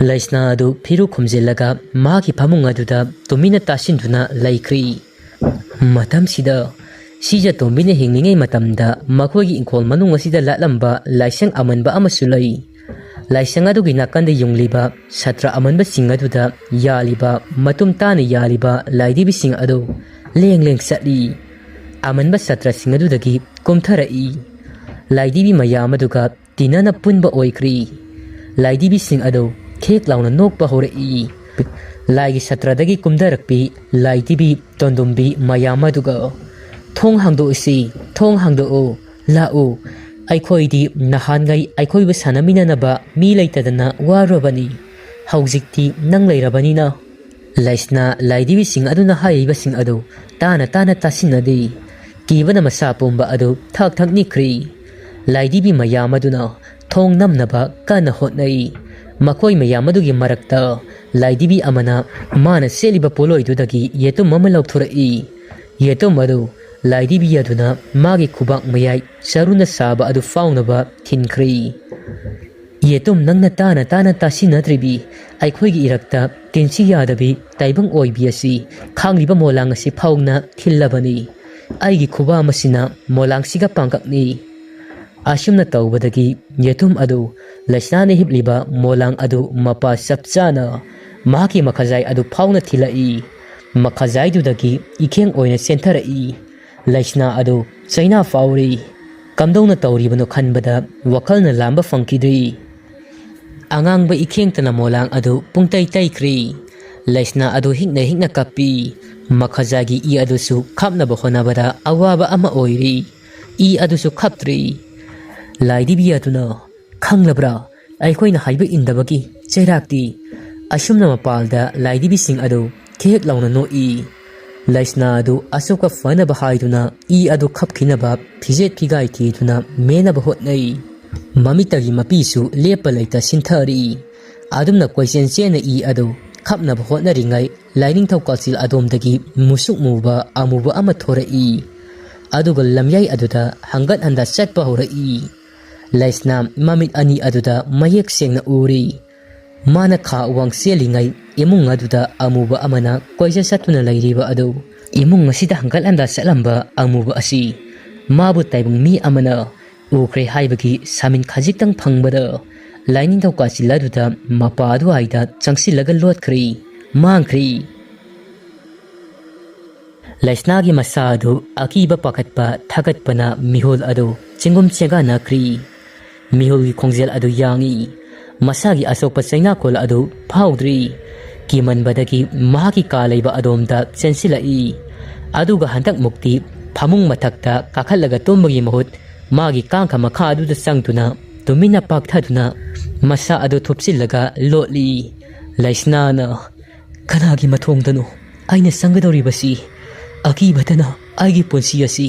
ꯂꯩꯁꯅꯥ ꯑꯗꯨ ꯐꯤꯔꯨꯛ ꯈꯨꯝꯖꯤꯜꯂꯒ ꯃꯍꯥꯛꯀꯤ ꯐꯃꯨꯡ ꯑꯗꯨꯗ ꯇꯨꯃꯤꯟꯅ ꯇꯥꯁꯤꯟꯗꯨꯅ ꯂꯩꯈ꯭ꯔꯤ꯫ ꯃꯇꯝꯁꯤꯗ ꯁꯤꯖ ꯇꯣꯝꯕꯤꯅ ꯍꯤꯡꯂꯤꯉꯩ ꯃꯇꯝꯗ ꯃꯈꯣꯏꯒꯤ ꯏꯪꯈꯣꯜ ꯃꯅꯨꯡ ꯑꯁꯤꯗ ꯂꯥꯠꯂꯝꯕ ꯂꯥꯏꯁꯪ ꯑꯃꯟꯕ ꯑꯃꯁꯨ ꯂꯩ꯫ ꯂꯥꯏꯁꯪ ꯑꯗꯨꯒꯤ ꯅꯥꯀꯟꯗ ꯌꯨꯡꯂꯤꯕ ꯁꯥꯇ꯭ꯔ ꯑꯃꯟꯕꯁꯤꯡ ꯑꯗꯨꯗ ꯌꯥꯜꯂꯤꯕ, ꯃꯇꯨꯝ ꯇꯥꯅ ꯌꯥꯜꯂꯤꯕ ꯂꯥꯏꯙꯤꯕꯤꯁꯤꯡ ꯑꯗꯨ ꯂꯦꯡ ꯂꯦꯡ ꯆꯠꯂꯤ꯫ ꯑꯃꯟꯕ ꯁꯥꯇ꯭ꯔꯁꯤꯡ ꯑꯗꯨꯗꯒꯤ ꯀꯨꯝꯊꯔꯛꯏ꯫ ꯂꯥꯏꯙꯤꯕꯤ ꯃꯌꯥꯝ ꯑꯗꯨꯒ ꯇꯤꯟꯅꯅ ꯄꯨꯟꯕ ꯑꯣꯏꯈ꯭ꯔꯤ꯫ ꯂꯥꯏꯙꯤꯕꯤꯁꯤꯡ ꯑꯗꯨ ꯈꯦꯛ ꯂꯥꯎꯅ ꯅꯣꯛꯄ ꯍꯧꯔꯛꯏ꯫ ꯂꯥꯏꯒꯤ ꯁꯥꯇ꯭ꯔꯗꯒꯤ ꯀꯨꯝꯊꯔꯛꯄꯤ ꯂꯥꯏꯙꯤꯕꯤ ꯇꯣꯟꯗꯨꯝꯕꯤ ꯃꯌꯥꯝ ꯑꯗꯨꯒ, "ꯊꯣꯡ ꯍꯥꯡꯗꯣꯛꯏꯁꯤ, ꯊꯣꯡ ꯍꯥꯡꯗꯣꯛꯎ, ꯂꯥꯛꯎ꯫ ꯑꯩꯈꯣꯏꯗꯤ ꯅꯍꯥꯟꯉꯩ ꯑꯩꯈꯣꯏꯕꯨ ꯁꯥꯟꯅꯃꯤꯟꯅꯅꯕ ꯃꯤ ꯂꯩꯇꯗꯅ ꯋꯥꯔꯨꯔꯕꯅꯤ꯫ ꯍꯧꯖꯤꯛꯇꯤ ꯅꯪ ꯂꯩꯔꯕꯅꯤꯅ꯫" ꯂꯩꯁꯅꯥ ꯂꯥꯏꯙꯤꯕꯤꯁꯤꯡ ꯑꯗꯨꯅ ꯍꯥꯏꯔꯤꯕꯁꯤꯡ ꯑꯗꯨ ꯇꯥꯅ ꯇꯥꯅ ꯇꯥꯁꯤꯟꯅꯗꯦ꯫ ꯀꯤꯕꯅ ꯃꯁꯥ ꯄꯨꯝꯕ ꯑꯗꯨ ꯊꯛ ꯊꯛ ꯅꯤꯛꯈ꯭ꯔꯤ꯫ ꯂꯥꯏꯙꯤꯕꯤ ꯃꯌꯥꯝ ꯑꯗꯨꯅ ꯊꯣꯡ ꯅꯝꯅꯕ ꯀꯟꯅ ꯍꯣꯠꯅꯩ꯫ ꯃꯈꯣꯏ ꯃꯌꯥꯝ ꯑꯗꯨꯒꯤ ꯃꯔꯛꯇ ꯂꯥꯏꯙꯤꯕꯤ ꯑꯃꯅ ꯃꯥꯅ ꯁꯦꯠꯂꯤꯕ ꯄꯣꯠꯂꯣꯏꯗꯨꯗꯒꯤ ꯌꯦꯇꯨꯝ ꯑꯃ ꯂꯧꯊꯣꯔꯛꯏ꯫ ꯌꯦꯇꯨꯝ ꯑꯗꯨ ꯂꯥꯏꯙꯤꯕꯤ ꯑꯗꯨꯅ ꯃꯥꯒꯤ ꯈꯨꯕꯥꯛ ꯃꯌꯥꯏ ꯆꯔꯨꯅ ꯁꯥꯕ ꯑꯗꯨ ꯐꯥꯎꯅꯕ ꯊꯤꯟꯈ꯭ꯔꯦ꯫ "ꯌꯦꯇꯨꯝ, ꯅꯪꯅ ꯇꯥꯅ ꯇꯥꯅ ꯇꯥꯁꯤꯟꯅꯗ꯭ꯔꯤꯕꯤ ꯑꯩꯈꯣꯏꯒꯤ ꯏꯔꯛꯇ ꯇꯤꯟꯁꯤ ꯌꯥꯗꯕꯤ ꯇꯥꯏꯕꯪ ꯑꯣꯏꯕꯤ ꯑꯁꯤ ꯈꯥꯡꯂꯤꯕ ꯃꯣꯂꯥꯡ ꯑꯁꯤ ꯐꯥꯎꯅ ꯊꯤꯜꯂꯕꯅꯤ꯫ ꯑꯩꯒꯤ ꯈꯨꯕꯥꯝ ꯑꯁꯤꯅ ꯃꯣꯂꯥꯡꯁꯤꯒ ꯄꯥꯡꯒꯛꯅꯤ꯫" ꯑꯁꯨꯝꯅ ꯇꯧꯕꯗꯒꯤ ꯌꯦꯇꯨꯝ ꯑꯗꯨ ꯂꯩꯁꯅꯥꯅ ꯍꯤꯞꯂꯤꯕ ꯃꯣꯂꯥꯡ ꯑꯗꯨ ꯃꯄꯥ ꯆꯞ ꯆꯥꯅ ꯃꯍꯥꯛꯀꯤ ꯃꯈꯥꯖꯥꯏ ꯑꯗꯨ ꯐꯥꯎꯅ ꯊꯤꯜꯂꯛꯏ꯫ ꯃꯈꯥꯖꯥꯏꯗꯨꯗꯒꯤ ꯏꯈꯦꯡ ꯑꯣꯏꯅ ꯆꯦꯟꯊꯔꯛꯏ꯫ ꯂꯩꯁꯅꯥ ꯑꯗꯨ ꯆꯩꯅꯥ ꯐꯥꯎꯔꯤ꯫ ꯀꯝꯗꯧꯅ ꯇꯧꯔꯤꯕꯅꯣ ꯈꯟꯕꯗ ꯋꯥꯈꯜꯅ ꯂꯥꯝꯕ ꯐꯪꯈꯤꯗ꯭ꯔꯤ꯫ ꯑꯉꯥꯡꯕ ꯏꯈꯦꯡꯇꯅ ꯃꯣꯂꯥꯡ ꯑꯗꯨ ꯄꯨꯡꯇꯩ ꯇꯩꯈ꯭ꯔꯤ꯫ ꯂꯩꯁꯅꯥ ꯑꯗꯨ ꯍꯤꯛꯅ ꯍꯤꯛꯅ ꯀꯞꯄꯤ꯫ ꯃꯈꯥꯖꯥꯏꯒꯤ ꯏ ꯑꯗꯨꯁꯨ ꯈꯞꯅꯕ ꯍꯣꯠꯅꯕꯗ ꯑꯋꯥꯕ ꯑꯃ ꯑꯣꯏꯔꯤ꯫ ꯏ ꯑꯗꯨꯁꯨ ꯈꯞꯇ꯭ꯔꯤ꯫ ꯂꯥꯏꯙꯤꯕꯤ ꯑꯗꯨꯅ, "ꯈꯪꯂꯕ꯭ꯔꯥ? ꯑꯩꯈꯣꯏꯅ ꯍꯥꯏꯕ ꯏꯟꯗꯕꯒꯤ ꯆꯩꯔꯥꯛꯇꯤ?" ꯑꯁꯨꯝꯅ ꯃꯄꯥꯜꯗ ꯂꯥꯏꯙꯤꯕꯤꯁꯤꯡ ꯑꯗꯨ ꯈꯦꯛ ꯂꯥꯎꯅ ꯅꯣꯛꯏ꯫ ꯂꯩꯁꯅꯥ ꯑꯗꯨ ꯑꯁꯣꯛꯄ ꯐꯅꯕ ꯍꯥꯏꯗꯨꯅ ꯏ ꯑꯗꯨ ꯈꯞꯈꯤꯅꯕ ꯐꯤꯖꯦꯠ ꯐꯤꯒꯥꯏ ꯊꯤꯗꯨꯅ ꯃꯦꯟꯅꯕ ꯍꯣꯠꯅꯩ꯫ ꯃꯃꯤꯠꯇꯒꯤ ꯃꯄꯤꯁꯨ ꯂꯦꯞꯄ ꯂꯩꯇ ꯁꯤꯟꯊꯔꯤ꯫ ꯑꯗꯨꯝꯅ ꯀꯣꯏꯆꯦꯟ ꯆꯦꯟꯅ ꯏ ꯑꯗꯨ ꯈꯞꯅꯕ ꯍꯣꯠꯅꯔꯤꯉꯩ, ꯂꯥꯏꯅꯤꯡꯊꯧ ꯀꯥꯎꯟꯁꯤꯜ ꯑꯗꯣꯝꯗꯒꯤ ꯃꯨꯁꯨꯛ ꯃꯨꯕ ꯑꯃꯨꯕ ꯑꯃ ꯊꯣꯔꯛꯏ꯫ ꯑꯗꯨꯒ ꯂꯝꯌꯥꯏ ꯑꯗꯨꯗ ꯍꯪꯒꯠ ꯍꯟꯗ ꯆꯠꯄ ꯍꯧꯔꯛꯏ꯫ ꯂꯩꯁꯅꯥ ꯃꯃꯤꯠ ꯑꯅꯤ ꯑꯗꯨꯗ ꯃꯌꯦꯛ ꯁꯦꯡꯅ ꯎꯔꯤ꯫ ꯃꯥꯅ ꯈꯥ ꯋꯥꯡ ꯆꯦꯜꯂꯤꯉꯩ, ꯏꯃꯨꯡ ꯑꯗꯨꯗ ꯑꯃꯨꯕ ꯑꯃꯅ ꯀꯣꯏꯆꯠ ꯆꯠꯇꯨꯅ ꯂꯩꯔꯤꯕ ꯑꯗꯨ, ꯏꯃꯨꯡ ꯑꯁꯤꯗ ꯍꯪꯒꯠ ꯍꯟꯗ ꯆꯠꯂꯝꯕ ꯑꯃꯨꯕ ꯑꯁꯤ ꯃꯥꯕꯨ ꯇꯥꯏꯕꯪ ꯃꯤ ꯑꯃꯅ ꯎꯈ꯭ꯔꯦ ꯍꯥꯏꯕꯒꯤ ꯁꯥꯃꯤꯟ ꯈꯖꯤꯛꯇꯪ ꯐꯪꯕꯗ, ꯂꯥꯏꯅꯤꯡꯊꯧ ꯀꯥꯆꯤꯜ ꯑꯗꯨꯗ ꯃꯄꯥ ꯑꯗꯨꯋꯥꯏꯗ ꯆꯪꯁꯤꯜꯂꯒ ꯂꯣꯠꯈ꯭ꯔꯦ, ꯃꯥꯡꯈ꯭ꯔꯦ꯫ ꯂꯩꯁꯅꯥꯒꯤ ꯃꯁꯥ ꯑꯗꯨ ꯑꯀꯤꯕ ꯄꯥꯈꯠꯄ ꯊꯥꯒꯠꯄꯅ ꯃꯤꯍꯨꯜ ꯑꯗꯨ ꯆꯤꯡꯒꯨꯝ ꯆꯦꯡꯒꯥꯟꯅꯈ꯭ꯔꯤ꯫ ꯃꯤꯍꯨꯜꯒꯤ ꯈꯣꯡꯖꯦꯜ ꯑꯗꯨ ꯌꯥꯡꯏ꯫ ꯃꯁꯥꯒꯤ ꯑꯁꯣꯛꯄ ꯆꯩꯅꯥꯈꯣꯜ ꯑꯗꯨ ꯐꯥꯎꯗ꯭ꯔꯤ꯫ ꯀꯤꯃꯟꯕꯗꯒꯤ ꯃꯍꯥꯛꯀꯤ ꯀꯥ ꯂꯩꯕ ꯑꯗꯣꯝꯗ ꯆꯦꯟꯁꯤꯜꯂꯛꯏ꯫ ꯑꯗꯨꯒ ꯍꯟꯗꯛꯃꯨꯛꯇꯤ ꯐꯃꯨꯡ ꯃꯊꯛꯇ ꯀꯥꯈꯠꯂꯒ ꯇꯨꯝꯕꯒꯤ ꯃꯍꯨꯠ, ꯃꯥꯒꯤ ꯀꯥꯡꯈ ꯃꯈꯥ ꯑꯗꯨꯗ ꯆꯪꯗꯨꯅ ꯇꯨꯃꯤꯟꯅ ꯄꯥꯛꯊꯗꯨꯅ ꯃꯁꯥ ꯑꯗꯨ ꯊꯨꯞꯆꯤꯜꯂꯒ ꯂꯣꯠꯂꯤ꯫ ꯂꯩꯁꯅꯥꯅ, "ꯀꯅꯥꯒꯤ ꯃꯊꯣꯡꯗꯅꯣ ꯑꯩꯅ ꯆꯪꯒꯗꯧꯔꯤꯕꯁꯤ? ꯑꯀꯤꯕꯗꯅ ꯑꯩꯒꯤ ꯄꯨꯟꯁꯤ ꯑꯁꯤ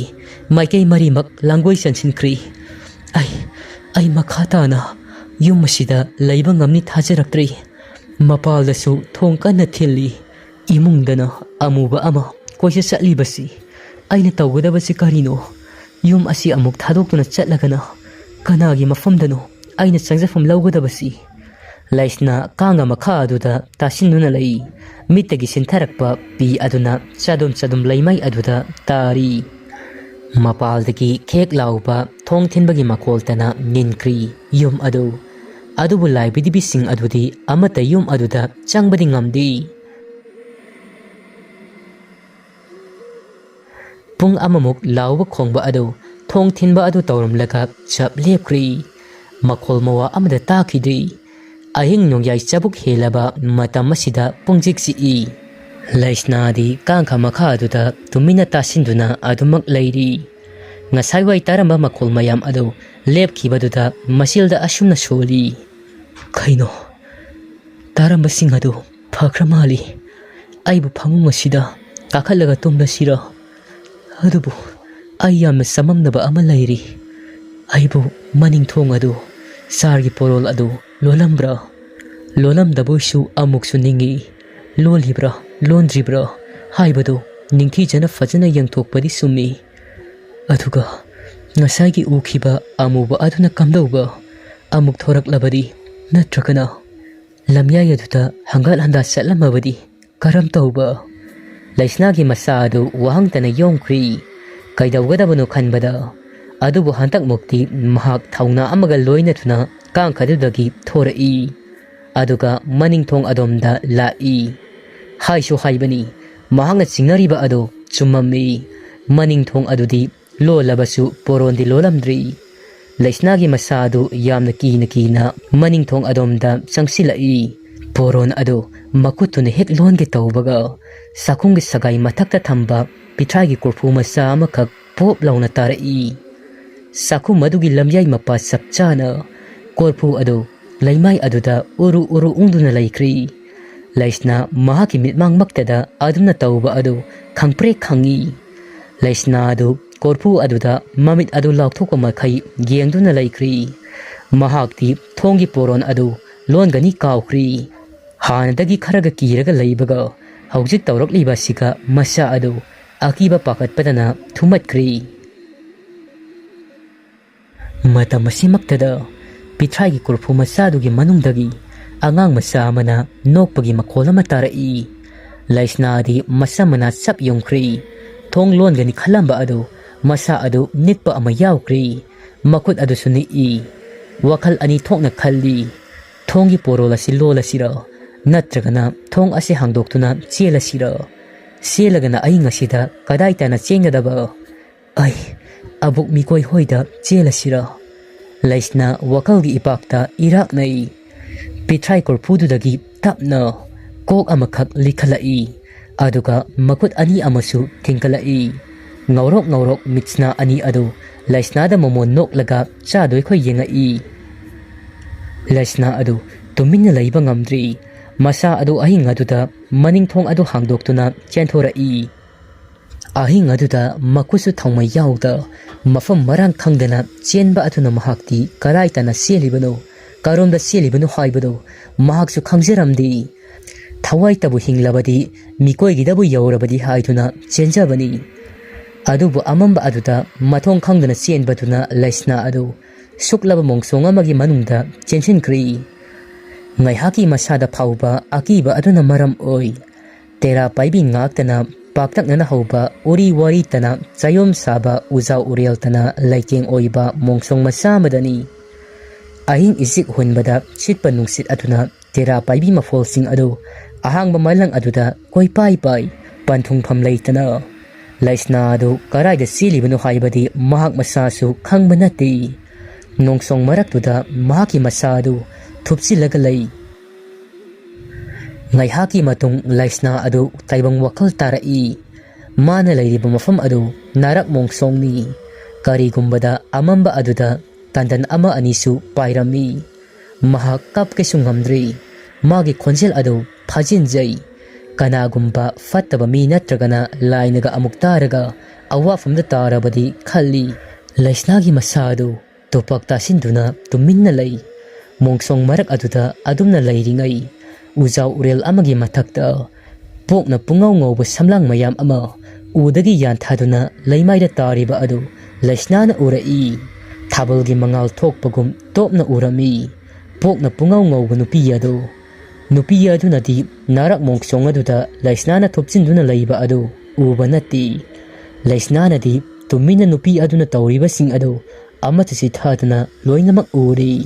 ꯃꯥꯏꯀꯩ ꯃꯔꯤꯃꯛ ꯂꯥꯡꯒꯣꯏ ꯆꯟꯁꯤꯟꯈ꯭ꯔꯦ꯫ ꯑꯩ, ꯑꯩ ꯃꯈꯥ ꯇꯥꯅ ꯌꯨꯝ ꯑꯁꯤꯗ ꯂꯩꯕ ꯉꯝꯅꯤ ꯊꯥꯖꯔꯛꯇ꯭ꯔꯦ꯫ ꯃꯄꯥꯜꯗꯁꯨ ꯊꯣꯡ ꯀꯟꯅ ꯊꯤꯜꯂꯤ꯫ ꯏꯃꯨꯡꯗꯅ ꯑꯃꯨꯕ ꯑꯃ ꯀꯣꯏꯆꯠ ꯆꯠꯂꯤꯕꯁꯤ꯫ ꯑꯩꯅ ꯇꯧꯒꯗꯕꯁꯤ ꯀꯔꯤꯅꯣ? ꯌꯨꯝ ꯑꯁꯤ ꯑꯃꯨꯛ ꯊꯥꯗꯣꯛꯇꯨꯅ ꯆꯠꯂꯒꯅ ꯀꯅꯥꯒꯤ ꯃꯐꯝꯗꯅꯣ ꯑꯩꯅ ꯆꯪꯖꯐꯝ ꯂꯧꯒꯗꯕꯁꯤ? ꯂꯩꯁꯅꯥ ꯀꯥꯡꯒ ꯃꯈꯥ ꯑꯗꯨꯗ ꯇꯥꯁꯤꯟꯗꯨꯅ ꯂꯩ꯫ ꯃꯤꯠꯇꯒꯤ ꯁꯤꯟꯊꯔꯛꯄ ꯄꯤ ꯑꯗꯨꯅ ꯆꯗꯨꯝ ꯆꯗꯨꯝ ꯂꯩꯃꯥꯏ ꯑꯗꯨꯗ ꯇꯥꯔꯤ꯫ ꯃꯄꯥꯜꯗꯒꯤ ꯈꯦꯛ ꯂꯥꯎꯕ ꯊꯣꯡ ꯊꯤꯟꯕꯒꯤ ꯃꯈꯣꯜꯇꯅ ꯅꯤꯟꯈ꯭ꯔꯤ ꯌꯨꯝ ꯑꯗꯨ꯫ ꯑꯗꯨꯕꯨ ꯂꯥꯏꯕꯤꯗꯤꯕꯤꯁꯤꯡ ꯑꯗꯨꯗꯤ ꯑꯃꯠꯇ ꯌꯨꯝ ꯑꯗꯨꯗ ꯆꯪꯕꯗꯤ ꯉꯝꯗꯦ꯫ ꯄꯨꯡ ꯑꯃꯃꯨꯛ ꯂꯥꯎꯕ ꯈꯣꯡꯕ ꯑꯗꯨ ꯊꯣꯡ ꯊꯤꯟꯕ ꯑꯗꯨ ꯇꯧꯔꯝꯂꯒ ꯆꯞ ꯂꯦꯞꯈ꯭ꯔꯦ꯫ ꯃꯈꯣꯜ ꯃꯋꯥ ꯑꯃꯗ ꯇꯥꯈꯤꯗ꯭ꯔꯦ꯫ ꯑꯍꯤꯡ ꯅꯣꯡꯌꯥꯏ ꯆꯕꯨꯛ ꯍꯦꯜꯂꯕ ꯃꯇꯝ ꯑꯁꯤꯗ ꯄꯨꯡꯆꯤꯛ ꯆꯤꯛꯏ꯫ ꯂꯩꯁꯅꯥꯗꯤ ꯀꯥꯡꯈ ꯃꯈꯥ ꯑꯗꯨꯗ ꯇꯨꯃꯤꯟꯅ ꯇꯥꯁꯤꯟꯗꯨꯅ ꯑꯗꯨꯃꯛ ꯂꯩꯔꯤ꯫ ꯉꯁꯥꯏꯋꯥꯏ ꯇꯥꯔꯝꯕ ꯃꯈꯣꯜ ꯃꯌꯥꯝ ꯑꯗꯨ ꯂꯦꯞꯈꯤꯕꯗꯨꯗ ꯃꯆꯤꯜꯗ ꯑꯁꯨꯝꯅ ꯁꯣꯜꯂꯤ꯫ "ꯀꯩꯅꯣ? ꯇꯥꯔꯝꯕꯁꯤꯡ ꯑꯗꯨ ꯐꯈ꯭ꯔ ꯃꯥꯜꯂꯤ꯫ ꯑꯩꯕꯨ ꯐꯃꯨꯡ ꯑꯁꯤꯗ ꯀꯥꯈꯠꯂꯒ ꯇꯨꯝꯂꯁꯤꯔ? ꯑꯗꯨꯕꯨ ꯑꯩ ꯌꯥꯝꯅ ꯆꯃꯝꯅꯕ ꯑꯃ ꯂꯩꯔꯤ꯫ ꯑꯩꯕꯨ ꯃꯅꯤꯡ ꯊꯣꯡ ꯑꯗꯨ ꯆꯥꯔꯒꯤ ꯄꯣꯔꯣꯜ ꯑꯗꯨ ꯂꯣꯜꯂꯝꯕ꯭ꯔꯥ? ꯂꯣꯜꯂꯝꯗꯕꯣꯏꯁꯨ ꯑꯃꯨꯛꯁꯨ ꯅꯤꯡꯏ꯫ ꯂꯣꯜꯂꯤꯕ꯭ꯔꯥ, ꯂꯣꯟꯗ꯭ꯔꯤꯕ꯭ꯔꯥ ꯍꯥꯏꯕꯗꯨ ꯅꯤꯡꯊꯤꯖꯅ ꯐꯖꯅ ꯌꯦꯡꯊꯣꯛꯄꯗꯤ ꯆꯨꯝꯃꯤ꯫ ꯑꯗꯨꯒ ꯉꯁꯥꯏꯒꯤ ꯎꯈꯤꯕ ꯑꯃꯨꯕ ꯑꯗꯨꯅ ꯀꯝꯗꯧꯕ? ꯑꯃꯨꯛ ꯊꯣꯔꯛꯂꯕꯗꯤ? ꯅꯠꯇ꯭ꯔꯒꯅ ꯂꯝꯌꯥꯏ ꯑꯗꯨꯗ ꯍꯪꯒꯠ ꯍꯟꯗꯥ ꯆꯠꯂꯝꯃꯕꯗꯤ ꯀꯔꯝ ꯇꯧꯕ?" ꯂꯩꯁꯅꯥꯒꯤ ꯃꯁꯥ ꯑꯗꯨ ꯋꯥꯍꯪꯇꯅ ꯌꯣꯝꯈ꯭ꯔꯤ꯫ ꯀꯩꯗꯧꯒꯗꯕꯅꯣ ꯈꯟꯕꯗ꯫ ꯑꯗꯨꯕꯨ ꯍꯟꯗꯛꯃꯨꯛꯇꯤ ꯃꯍꯥꯛ ꯊꯧꯅꯥ ꯑꯃꯒ ꯂꯣꯏꯅꯗꯨꯅ ꯀꯥꯡꯈꯗꯨꯗꯒꯤ ꯊꯣꯔꯛꯏ꯫ ꯑꯗꯨꯒ ꯃꯅꯤꯡ ꯊꯣꯡ ꯑꯗꯣꯝꯗ ꯂꯥꯛꯏ꯫ ꯍꯥꯏꯁꯨ ꯍꯥꯏꯕꯅꯤ, ꯃꯍꯥꯛꯅ ꯆꯤꯡꯅꯔꯤꯕ ꯑꯗꯨ ꯆꯨꯝꯃꯝꯃꯤ꯫ ꯃꯅꯤꯡ ꯊꯣꯡ ꯑꯗꯨꯗꯤ ꯂꯣꯜꯂꯕꯁꯨ ꯄꯣꯔꯣꯟꯗꯤ ꯂꯣꯜꯂꯝꯗ꯭ꯔꯤ꯫ ꯂꯩꯁꯅꯥꯒꯤ ꯃꯁꯥ ꯑꯗꯨ ꯌꯥꯝꯅ ꯀꯤꯅ ꯀꯤꯅ ꯃꯅꯤꯡ ꯊꯣꯡ ꯑꯗꯣꯝꯗ ꯆꯪꯁꯤꯜꯂꯛꯏ꯫ ꯄꯣꯔꯣꯟ ꯑꯗꯨ ꯃꯈꯨꯠꯇꯨꯅ ꯍꯦꯛ ꯂꯣꯟꯒꯦ ꯇꯧꯕꯒ, ꯆꯥꯛꯈꯨꯝꯒꯤ ꯁꯒꯥꯏ ꯃꯊꯛꯇ ꯊꯝꯕ ꯄꯤꯊ꯭ꯔꯥꯏꯒꯤ ꯀꯣꯔꯐꯨ ꯃꯆꯥ ꯑꯃꯈꯛ ꯄꯣꯞ ꯂꯥꯎꯅ ꯇꯥꯔꯛꯏ꯫ ꯆꯥꯛꯈꯨꯝ ꯑꯗꯨꯒꯤ ꯂꯝꯌꯥꯏ ꯃꯄꯥ ꯆꯞ ꯆꯥꯅ ꯀꯣꯔꯐꯨ ꯑꯗꯨ ꯂꯩꯃꯥꯏ ꯑꯗꯨꯗ ꯎꯔꯨ ꯎꯔꯨ ꯎꯪꯗꯨꯅ ꯂꯩꯈ꯭ꯔꯤ꯫ ꯂꯩꯁꯅꯥ ꯃꯍꯥꯛꯀꯤ ꯃꯤꯠꯃꯥꯡꯃꯛꯇꯗ ꯑꯗꯨꯝꯅ ꯇꯧꯕ ꯑꯗꯨ ꯈꯪꯄ꯭ꯔꯦꯛ ꯈꯪꯏ꯫ ꯂꯩꯁꯅꯥ ꯑꯗꯨ ꯀꯣꯔꯐꯨ ꯑꯗꯨꯗ ꯃꯃꯤꯠ ꯑꯗꯨ ꯂꯥꯎꯊꯣꯛꯄ ꯃꯈꯩ ꯌꯦꯡꯗꯨꯅ ꯂꯩꯈ꯭ꯔꯤ꯫ ꯃꯍꯥꯛꯇꯤ ꯊꯣꯡꯒꯤ ꯄꯣꯔꯣꯟ ꯑꯗꯨ ꯂꯣꯟꯒꯅꯤ ꯀꯥꯎꯈ꯭ꯔꯦ꯫ ꯍꯥꯟꯅꯗꯒꯤ ꯈꯔꯒ ꯀꯤꯔꯒ ꯂꯩꯕꯒ ꯍꯧꯖꯤꯛ ꯇꯧꯔꯛꯂꯤꯕ ꯑꯁꯤꯒ ꯃꯁꯥ ꯑꯗꯨ ꯑꯀꯤꯕ ꯄꯥꯈꯠꯄꯗꯅ ꯊꯨꯝꯃꯠꯈ꯭ꯔꯦ꯫ ꯃꯇꯝ ꯑꯁꯤꯃꯛꯇꯗ ꯄꯤꯊ꯭ꯔꯥꯏꯒꯤ ꯀꯣꯔꯐꯨ ꯃꯆꯥꯗꯨꯒꯤ ꯃꯅꯨꯡꯗꯒꯤ ꯑꯉꯥꯡ ꯃꯆꯥ ꯑꯃꯅ ꯅꯣꯛꯄꯒꯤ ꯃꯈꯣꯜ ꯑꯃ ꯇꯥꯔꯛꯏ꯫ ꯂꯩꯁꯅꯥꯗꯤ ꯃꯁꯥ ꯃꯅꯥ ꯆꯞ ꯌꯨꯡꯈ꯭ꯔꯦ꯫ ꯊꯣꯡ ꯂꯣꯟꯒꯅꯤ ꯈꯜꯂꯝꯕ ꯑꯗꯨ ꯃꯁꯥ ꯑꯗꯨ ꯅꯤꯛꯄ ꯑꯃ ꯌꯥꯎꯈ꯭ꯔꯦ꯫ ꯃꯈꯨꯠ ꯑꯗꯨꯁꯨ ꯅꯤꯛꯏ꯫ ꯋꯥꯈꯜ ꯑꯅꯤ ꯊꯣꯛꯅ ꯈꯜꯂꯤ꯫ ꯊꯣꯡꯒꯤ ꯄꯣꯔꯣꯜ ꯑꯁꯤ ꯂꯣꯜꯂꯁꯤꯔ? ꯅꯠꯇ꯭ꯔꯒꯅ ꯊꯣꯡ ꯑꯁꯤ ꯍꯥꯡꯗꯣꯛꯇꯨꯅ ꯆꯦꯜꯂꯁꯤꯔ? ꯆꯦꯜꯂꯒꯅ ꯑꯍꯤꯡ ꯑꯁꯤꯗ ꯀꯗꯥꯏ ꯇꯥꯅ ꯆꯦꯟꯒꯗꯕ? ꯑꯩ ꯑꯕꯨꯛ ꯃꯤꯀꯣꯏ ꯍꯣꯏꯗ ꯆꯦꯜꯂꯁꯤꯔ? ꯂꯩꯁꯅꯥ ꯋꯥꯈꯜꯒꯤ ꯏꯄꯥꯛꯇ ꯏꯔꯥꯛꯅꯩ꯫ ꯄꯤꯊ꯭ꯔꯥꯏ ꯀꯣꯔꯐꯨꯗꯨꯗꯒꯤ ꯇꯞꯅ ꯀꯣꯛ ꯑꯃꯈꯛ ꯂꯤꯈꯠꯂꯛꯏ꯫ ꯑꯗꯨꯒ ꯃꯈꯨꯠ ꯑꯅꯤ ꯑꯃꯁꯨ ꯊꯤꯡꯒꯠꯂꯛꯏ꯫ ꯉꯧꯔꯣꯛ ꯉꯧꯔꯣꯛ ꯃꯤꯠꯁꯅꯥ ꯑꯅꯤ ꯑꯗꯨ ꯂꯩꯁꯅꯥꯗ ꯃꯃꯣꯟ ꯅꯣꯛꯂꯒ ꯆꯥꯗꯣꯏꯈꯣꯏ ꯌꯦꯡꯉꯛꯏ꯫ ꯂꯩꯁꯅꯥ ꯑꯗꯨ ꯇꯨꯃꯤꯟꯅ ꯂꯩꯕ ꯉꯝꯗ꯭ꯔꯤ꯫ ꯃꯁꯥ ꯑꯗꯨ ꯑꯍꯤꯡ ꯑꯗꯨꯗ ꯃꯅꯤꯡ ꯊꯣꯡ ꯑꯗꯨ ꯍꯥꯡꯗꯣꯛꯇꯨꯅ ꯆꯦꯟꯊꯣꯔꯛꯏ꯫ ꯑꯍꯤꯡ ꯑꯗꯨꯗ ꯃꯈꯨꯠꯁꯨ ꯊꯥꯎꯃꯩ ꯌꯥꯎꯗ ꯃꯐꯝ ꯃꯔꯥꯡ ꯈꯪꯗꯅ ꯆꯦꯟꯕ ꯑꯗꯨꯅ ꯃꯍꯥꯛꯇꯤ ꯀꯗꯥꯏ ꯇꯥꯅ ꯆꯦꯜꯂꯤꯕꯅꯣ, ꯀꯔꯣꯝꯗ ꯆꯦꯜꯂꯤꯕꯅꯣ ꯍꯥꯏꯕꯗꯨ ꯃꯍꯥꯛꯁꯨ ꯈꯪꯖꯔꯝꯗꯦ꯫ ꯊꯋꯥꯏꯇꯕꯨ ꯍꯤꯡꯂꯕꯗꯤ, ꯃꯤꯀꯣꯏꯒꯤꯗꯕꯨ ꯌꯧꯔꯕꯗꯤ ꯍꯥꯏꯗꯨꯅ ꯆꯦꯟꯖꯕꯅꯤ꯫ ꯑꯗꯨꯕꯨ ꯑꯃꯝꯕ ꯑꯗꯨꯗ ꯃꯊꯣꯡ ꯈꯪꯗꯅ ꯆꯦꯟꯕꯗꯨꯅ ꯂꯩꯁꯅꯥ ꯑꯗꯨ ꯁꯨꯛꯂꯕ ꯃꯣꯡꯁꯣꯡ ꯑꯃꯒꯤ ꯃꯅꯨꯡꯗ ꯆꯦꯟꯁꯤꯟꯈ꯭ꯔꯤ꯫ ꯉꯥꯏꯍꯥꯛꯀꯤ ꯃꯁꯥꯗ ꯐꯥꯎꯕ ꯑꯀꯤꯕ ꯑꯗꯨꯅ ꯃꯔꯝ ꯑꯣꯏ꯫ ꯇꯦꯔꯥ ꯄꯥꯏꯕꯤ ꯉꯥꯛꯇꯅ ꯄꯥꯛꯇꯛꯅꯅ ꯍꯧꯕ ꯎꯔꯤ ꯋꯥꯔꯤꯇꯅ ꯆꯌꯣꯝ ꯁꯥꯕ ꯎꯖꯥꯎ ꯎꯔꯦꯜꯇꯅ ꯂꯩꯇꯦꯡ ꯑꯣꯏꯕ ꯃꯣꯡꯁꯣꯡ ꯃꯆꯥ ꯑꯃꯗꯅꯤ꯫ ꯑꯍꯤꯡ ꯏꯆꯤꯛ ꯍꯨꯟꯕꯗ ꯁꯤꯠꯄ ꯅꯨꯡꯁꯤꯠ ꯑꯗꯨꯅ ꯇꯦꯔꯥ ꯄꯥꯏꯕꯤ ꯃꯐꯣꯜꯁꯤꯡ ꯑꯗꯨ ꯑꯍꯥꯡꯕ ꯃꯥꯂꯪ ꯑꯗꯨꯗ ꯀꯣꯏꯄꯥꯏ ꯄꯥꯏ, ꯄꯟꯊꯨꯡꯐꯝ ꯂꯩꯇꯅ꯫ ꯂꯩꯁꯅꯥ ꯑꯗꯨ ꯀꯗꯥꯏꯗ ꯆꯦꯜꯂꯤꯕꯅꯣ ꯍꯥꯏꯕꯗꯤ ꯃꯍꯥꯛ ꯃꯁꯥꯁꯨ ꯈꯪꯕ ꯅꯠꯇꯦ꯫ ꯅꯣꯡꯁꯣꯡ ꯃꯔꯛꯇꯨꯗ ꯃꯍꯥꯛꯀꯤ ꯃꯁꯥ ꯑꯗꯨ ꯊꯨꯞꯆꯤꯜꯂꯒ ꯂꯩ꯫ ꯉꯥꯏꯍꯥꯛꯀꯤ ꯃꯇꯨꯡ ꯂꯩꯁꯅꯥ ꯑꯗꯨ ꯇꯥꯏꯕꯪ ꯋꯥꯈꯜ ꯇꯥꯔꯛꯏ꯫ ꯃꯥꯅ ꯂꯩꯔꯤꯕ ꯃꯐꯝ ꯑꯗꯨ ꯅꯥꯔꯛ ꯃꯣꯡꯁꯣꯡꯅꯤ꯫ ꯀꯔꯤꯒꯨꯝꯕꯗ ꯑꯃꯝꯕ ꯑꯗꯨꯗ ꯇꯟꯗꯟ ꯑꯃ ꯑꯅꯤꯁꯨ ꯄꯥꯏꯔꯝꯃꯤ꯫ ꯃꯍꯥꯛ ꯀꯞꯀꯦꯁꯨ ꯉꯝꯗ꯭ꯔꯤ꯫ ꯃꯥꯒꯤ ꯈꯣꯟꯖꯦꯜ ꯑꯗꯨ ꯐꯥꯖꯤꯟꯖꯩ꯫ ꯀꯅꯥꯒꯨꯝꯕ ꯐꯠꯇꯕ ꯃꯤ ꯅꯠꯇ꯭ꯔꯒꯅ ꯂꯥꯏꯅꯒ ꯑꯃꯨꯛ ꯇꯥꯔꯒ ꯑꯋꯥꯐꯝꯗ ꯇꯥꯔꯕꯗꯤ ꯈꯜꯂꯤ꯫ ꯂꯩꯁꯅꯥꯒꯤ ꯃꯁꯥ ꯑꯗꯨ ꯇꯣꯄꯥꯛ ꯇꯥꯁꯤꯟꯗꯨꯅ ꯇꯨꯃꯤꯟꯅ ꯂꯩ꯫ ꯃꯣꯡꯁꯣꯡ ꯃꯔꯛ ꯑꯗꯨꯗ ꯑꯗꯨꯝꯅ ꯂꯩꯔꯤꯉꯩ, ꯎꯖꯥꯎ ꯎꯔꯦꯜ ꯑꯃꯒꯤ ꯃꯊꯛꯇ ꯄꯣꯛꯅ ꯄꯨꯡꯉꯧ ꯉꯧꯕ ꯁꯝꯂꯥꯡ ꯃꯌꯥꯝ ꯑꯃ ꯎꯗꯒꯤ ꯌꯥꯟꯊꯥꯗꯨꯅ ꯂꯩꯃꯥꯏꯗ ꯇꯥꯔꯤꯕ ꯑꯗꯨ ꯂꯩꯁꯅꯥꯅ ꯎꯔꯛꯏ꯫ ꯊꯥꯕꯜꯒꯤ ꯃꯉꯥꯜ ꯊꯣꯛꯄꯒꯨꯝ ꯇꯣꯞꯅ ꯎꯔꯝꯃꯤ꯫ ꯄꯣꯛꯅ ꯄꯨꯡꯉꯧ ꯉꯧꯕ ꯅꯨꯄꯤ ꯑꯗꯨ ꯅꯨꯄꯤ ꯑꯗꯨꯅꯗꯤ ꯅꯥꯔꯛ ꯃꯣꯡꯁꯣꯡ ꯑꯗꯨꯗ ꯂꯩꯁꯅꯥꯅ ꯊꯨꯞꯆꯤꯟꯗꯨꯅ ꯂꯩꯕ ꯑꯗꯨ ꯎꯕ ꯅꯠꯇꯦ꯫ ꯂꯩꯁꯅꯥꯅꯗꯤ ꯇꯨꯃꯤꯟꯅ ꯅꯨꯄꯤ ꯑꯗꯨꯅ ꯇꯧꯔꯤꯕꯁꯤꯡ ꯑꯗꯨ ꯑꯃꯠꯇ ꯆꯤꯊꯗꯅ ꯂꯣꯏꯅꯃꯛ ꯎꯔꯤ꯫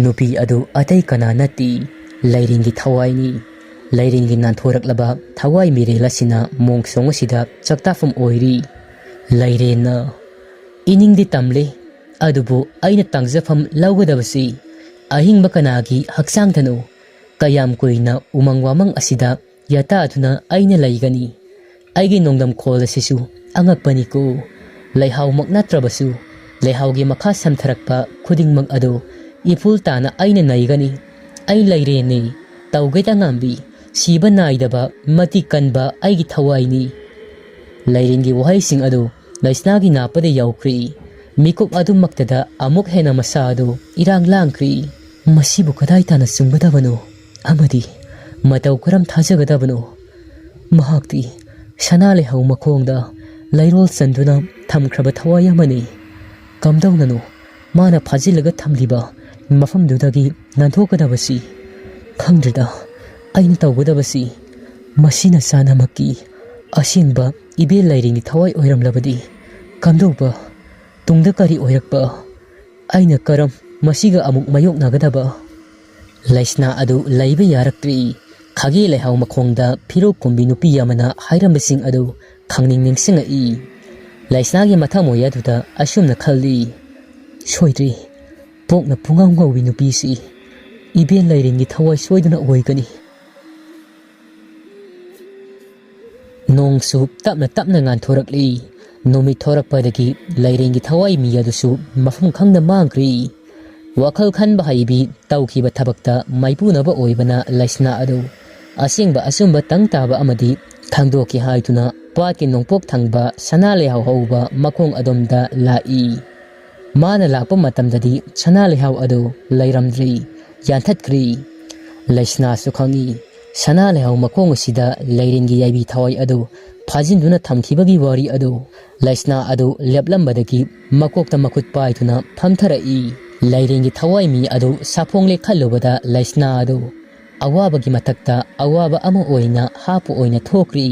ꯅꯨꯄꯤ ꯑꯗꯨ ꯑꯇꯩ ꯀꯅꯥ ꯅꯠꯇꯦ, ꯂꯩꯔꯦꯟꯒꯤ ꯊꯋꯥꯏꯅꯤ꯫ ꯂꯩꯔꯦꯟꯒꯤ ꯅꯥꯟꯊꯣꯔꯛꯂꯕ ꯊꯋꯥꯏ ꯃꯤꯔꯦꯜ ꯑꯁꯤꯅ ꯃꯣꯡꯁꯣꯡ ꯑꯁꯤꯗ ꯆꯥꯛꯇꯥꯐꯝ ꯑꯣꯏꯔꯤ꯫ ꯂꯩꯔꯦꯟꯅ, "ꯏꯅꯤꯡꯗꯤ ꯇꯝꯂꯦ, ꯑꯗꯨꯕꯨ ꯑꯩꯅ ꯇꯥꯡꯖꯐꯝ ꯂꯧꯒꯗꯕꯁꯤ ꯑꯍꯤꯡꯕ ꯀꯅꯥꯒꯤ ꯍꯛꯆꯥꯡꯗꯅꯣ? ꯀꯌꯥꯝ ꯀꯨꯏꯅ ꯎꯃꯪ ꯋꯥꯃꯪ ꯑꯁꯤꯗ ꯌꯥꯇꯥꯗꯨꯅ ꯑꯩꯅ ꯂꯩꯒꯅꯤ? ꯑꯩꯒꯤ ꯅꯣꯡꯗꯝ ꯈꯣꯜ ꯑꯁꯤꯁꯨ ꯑꯉꯛꯄꯅꯤꯀꯣ꯫ ꯂꯩꯍꯥꯎꯃꯛ ꯅꯠꯇ꯭ꯔꯕꯁꯨ, ꯂꯩꯍꯥꯎꯒꯤ ꯃꯈꯥ ꯁꯝꯊꯔꯛꯄ ꯈꯨꯗꯤꯡꯃꯛ ꯑꯗꯨ ꯏꯐꯨꯜ ꯇꯥꯅ ꯑꯩꯅ ꯅꯩꯒꯅꯤ꯫ ꯑꯩ ꯂꯩꯔꯦꯟꯅꯤ, ꯇꯧꯒꯦꯗ ꯉꯝꯕꯤ, ꯁꯤꯕ ꯅꯥꯏꯗꯕ, ꯃꯇꯤꯛ ꯀꯟꯕ ꯑꯩꯒꯤ ꯊꯋꯥꯏꯅꯤ"꯫ ꯂꯩꯔꯦꯟꯒꯤ ꯋꯥꯍꯩꯁꯤꯡ ꯑꯗꯨ ꯂꯩꯁꯅꯥꯒꯤ ꯅꯥꯄꯗ ꯌꯧꯈ꯭ꯔꯦ꯫ ꯃꯤꯀꯨꯞ ꯑꯗꯨꯃꯛꯇꯗ ꯑꯃꯨꯛ ꯍꯦꯟꯅ ꯃꯁꯥ ꯑꯗꯨ ꯏꯔꯥꯡ ꯂꯥꯡꯈ꯭ꯔꯦ꯫ "ꯃꯁꯤꯕꯨ ꯀꯗꯥꯏ ꯇꯥꯅ ꯆꯨꯝꯒꯗꯕꯅꯣ? ꯑꯃꯗꯤ ꯃꯇꯧ ꯀꯔꯝ ꯊꯥꯖꯒꯗꯕꯅꯣ? ꯃꯍꯥꯛꯇꯤ ꯁꯅꯥ ꯂꯩꯍꯧ ꯃꯈꯣꯡꯗ ꯂꯩꯔꯣꯜ ꯆꯟꯗꯨꯅ ꯊꯝꯈ꯭ꯔꯕ ꯊꯋꯥꯏ ꯑꯃꯅꯤ꯫ ꯀꯝꯗꯧꯅꯅꯣ ꯃꯥꯅ ꯐꯥꯖꯤꯜꯂꯒ ꯊꯝꯂꯤꯕ ꯃꯐꯝꯗꯨꯗꯒꯤ ꯅꯥꯟꯊꯣꯛꯀꯗꯕꯁꯤ? ꯈꯪꯗ꯭ꯔꯦꯗ, ꯑꯩꯅ ꯇꯧꯒꯗꯕꯁꯤ꯫ ꯃꯁꯤꯅ ꯆꯥꯅꯃꯛꯀꯤ ꯑꯁꯦꯡꯕ ꯏꯕꯦꯜ ꯂꯩꯔꯦꯟꯒꯤ ꯊꯋꯥꯏ ꯑꯣꯏꯔꯝꯂꯕꯗꯤ ꯀꯝꯗꯧꯕ? ꯇꯨꯡꯗ ꯀꯔꯤ ꯑꯣꯏꯔꯛꯄ? ꯑꯩꯅ ꯀꯔꯝ ꯃꯁꯤꯒ ꯑꯃꯨꯛ ꯃꯥꯌꯣꯛꯅꯒꯗꯕ?" ꯂꯩꯁꯅꯥ ꯑꯗꯨ ꯂꯩꯕ ꯌꯥꯔꯛꯇ꯭ꯔꯤ꯫ ꯈꯥꯒꯦ ꯂꯩꯍꯥꯎ ꯃꯈꯣꯡꯗ ꯐꯤꯔꯣꯛ ꯀꯨꯝꯕꯤ ꯅꯨꯄꯤ ꯑꯃꯅ ꯍꯥꯏꯔꯝꯕꯁꯤꯡ ꯑꯗꯨ ꯈꯪꯅꯤꯡ ꯅꯤꯡꯁꯤꯡꯉꯛꯏ꯫ ꯂꯩꯁꯅꯥꯒꯤ ꯃꯊꯃꯣꯏ ꯑꯗꯨꯗ ꯑꯁꯨꯝꯅ ꯈꯜꯂꯤ, "ꯁꯣꯏꯗ꯭ꯔꯤ, ꯄꯣꯛꯅ ꯄꯨꯡꯉꯧ ꯉꯧꯕꯤ ꯅꯨꯄꯤꯁꯤ ꯏꯕꯦꯜ ꯂꯩꯔꯦꯟꯒꯤ ꯊꯋꯥꯏ ꯁꯣꯏꯗꯅ ꯑꯣꯏꯒꯅꯤ"꯫ ꯅꯣꯡꯁꯨ ꯇꯞꯅ ꯇꯞꯅ ꯉꯥꯟꯊꯣꯔꯛꯂꯤ꯫ ꯅꯨꯃꯤꯠ ꯊꯣꯔꯛꯄꯗꯒꯤ ꯂꯩꯔꯦꯟꯒꯤ ꯊꯋꯥꯏ ꯃꯤ ꯑꯗꯨꯁꯨ ꯃꯐꯝ ꯈꯪꯗ ꯃꯥꯡꯈ꯭ꯔꯤ꯫ ꯋꯥꯈꯜ ꯈꯟꯕ ꯍꯩꯕꯤ ꯇꯧꯈꯤꯕ ꯊꯕꯛꯇ ꯃꯥꯏꯄꯨꯅꯕ ꯑꯣꯏꯕꯅ ꯂꯩꯁꯅꯥ ꯑꯗꯨ ꯑꯁꯦꯡꯕ ꯑꯆꯨꯝꯕ ꯇꯪ ꯇꯥꯕ ꯑꯃꯗꯤ ꯈꯪꯗꯣꯛꯀꯦ ꯍꯥꯏꯗꯨꯅ ꯄꯥꯠꯀꯤ ꯅꯣꯡꯄꯣꯛ ꯊꯪꯕ ꯁꯅꯥ ꯂꯩꯍꯥꯎ ꯍꯧꯕ ꯃꯈꯣꯡ ꯑꯗꯣꯝꯗ ꯂꯥꯛꯏ꯫ ꯃꯥꯅ ꯂꯥꯛꯄ ꯃꯇꯝꯗꯗꯤ ꯁꯅꯥ ꯂꯩꯍꯥꯎ ꯑꯗꯨ ꯂꯩꯔꯝꯗ꯭ꯔꯤ, ꯌꯥꯟꯊꯠꯈ꯭ꯔꯤ꯫ ꯂꯩꯁꯅꯥꯁꯨ ꯈꯪꯏ, ꯁꯅꯥ ꯂꯩꯍꯥꯎ ꯃꯈꯣꯡ ꯑꯁꯤꯗ ꯂꯩꯔꯦꯟꯒꯤ ꯌꯥꯏꯕꯤ ꯊꯋꯥꯏ ꯑꯗꯨ ꯐꯥꯖꯤꯟꯗꯨꯅ ꯊꯝꯈꯤꯕꯒꯤ ꯋꯥꯔꯤ ꯑꯗꯨ꯫ ꯂꯩꯁꯅꯥ ꯑꯗꯨ ꯂꯦꯞꯂꯝꯕꯗꯒꯤ ꯃꯀꯣꯛꯇ ꯃꯈꯨꯠ ꯄꯥꯏꯗꯨꯅ ꯐꯝꯊꯔꯛꯏ꯫ ꯂꯩꯔꯦꯟꯒꯤ ꯊꯋꯥꯏ ꯃꯤ ꯑꯗꯨ ꯁꯥꯐꯣꯡꯂꯦ ꯈꯜꯂꯨꯕꯗ ꯂꯩꯁꯅꯥ ꯑꯗꯨ ꯑꯋꯥꯕꯒꯤ ꯃꯊꯛꯇ ꯑꯋꯥꯕ ꯑꯃ ꯑꯣꯏꯅ ꯍꯥꯞꯄ ꯑꯣꯏꯅ ꯊꯣꯛꯈ꯭ꯔꯤ꯫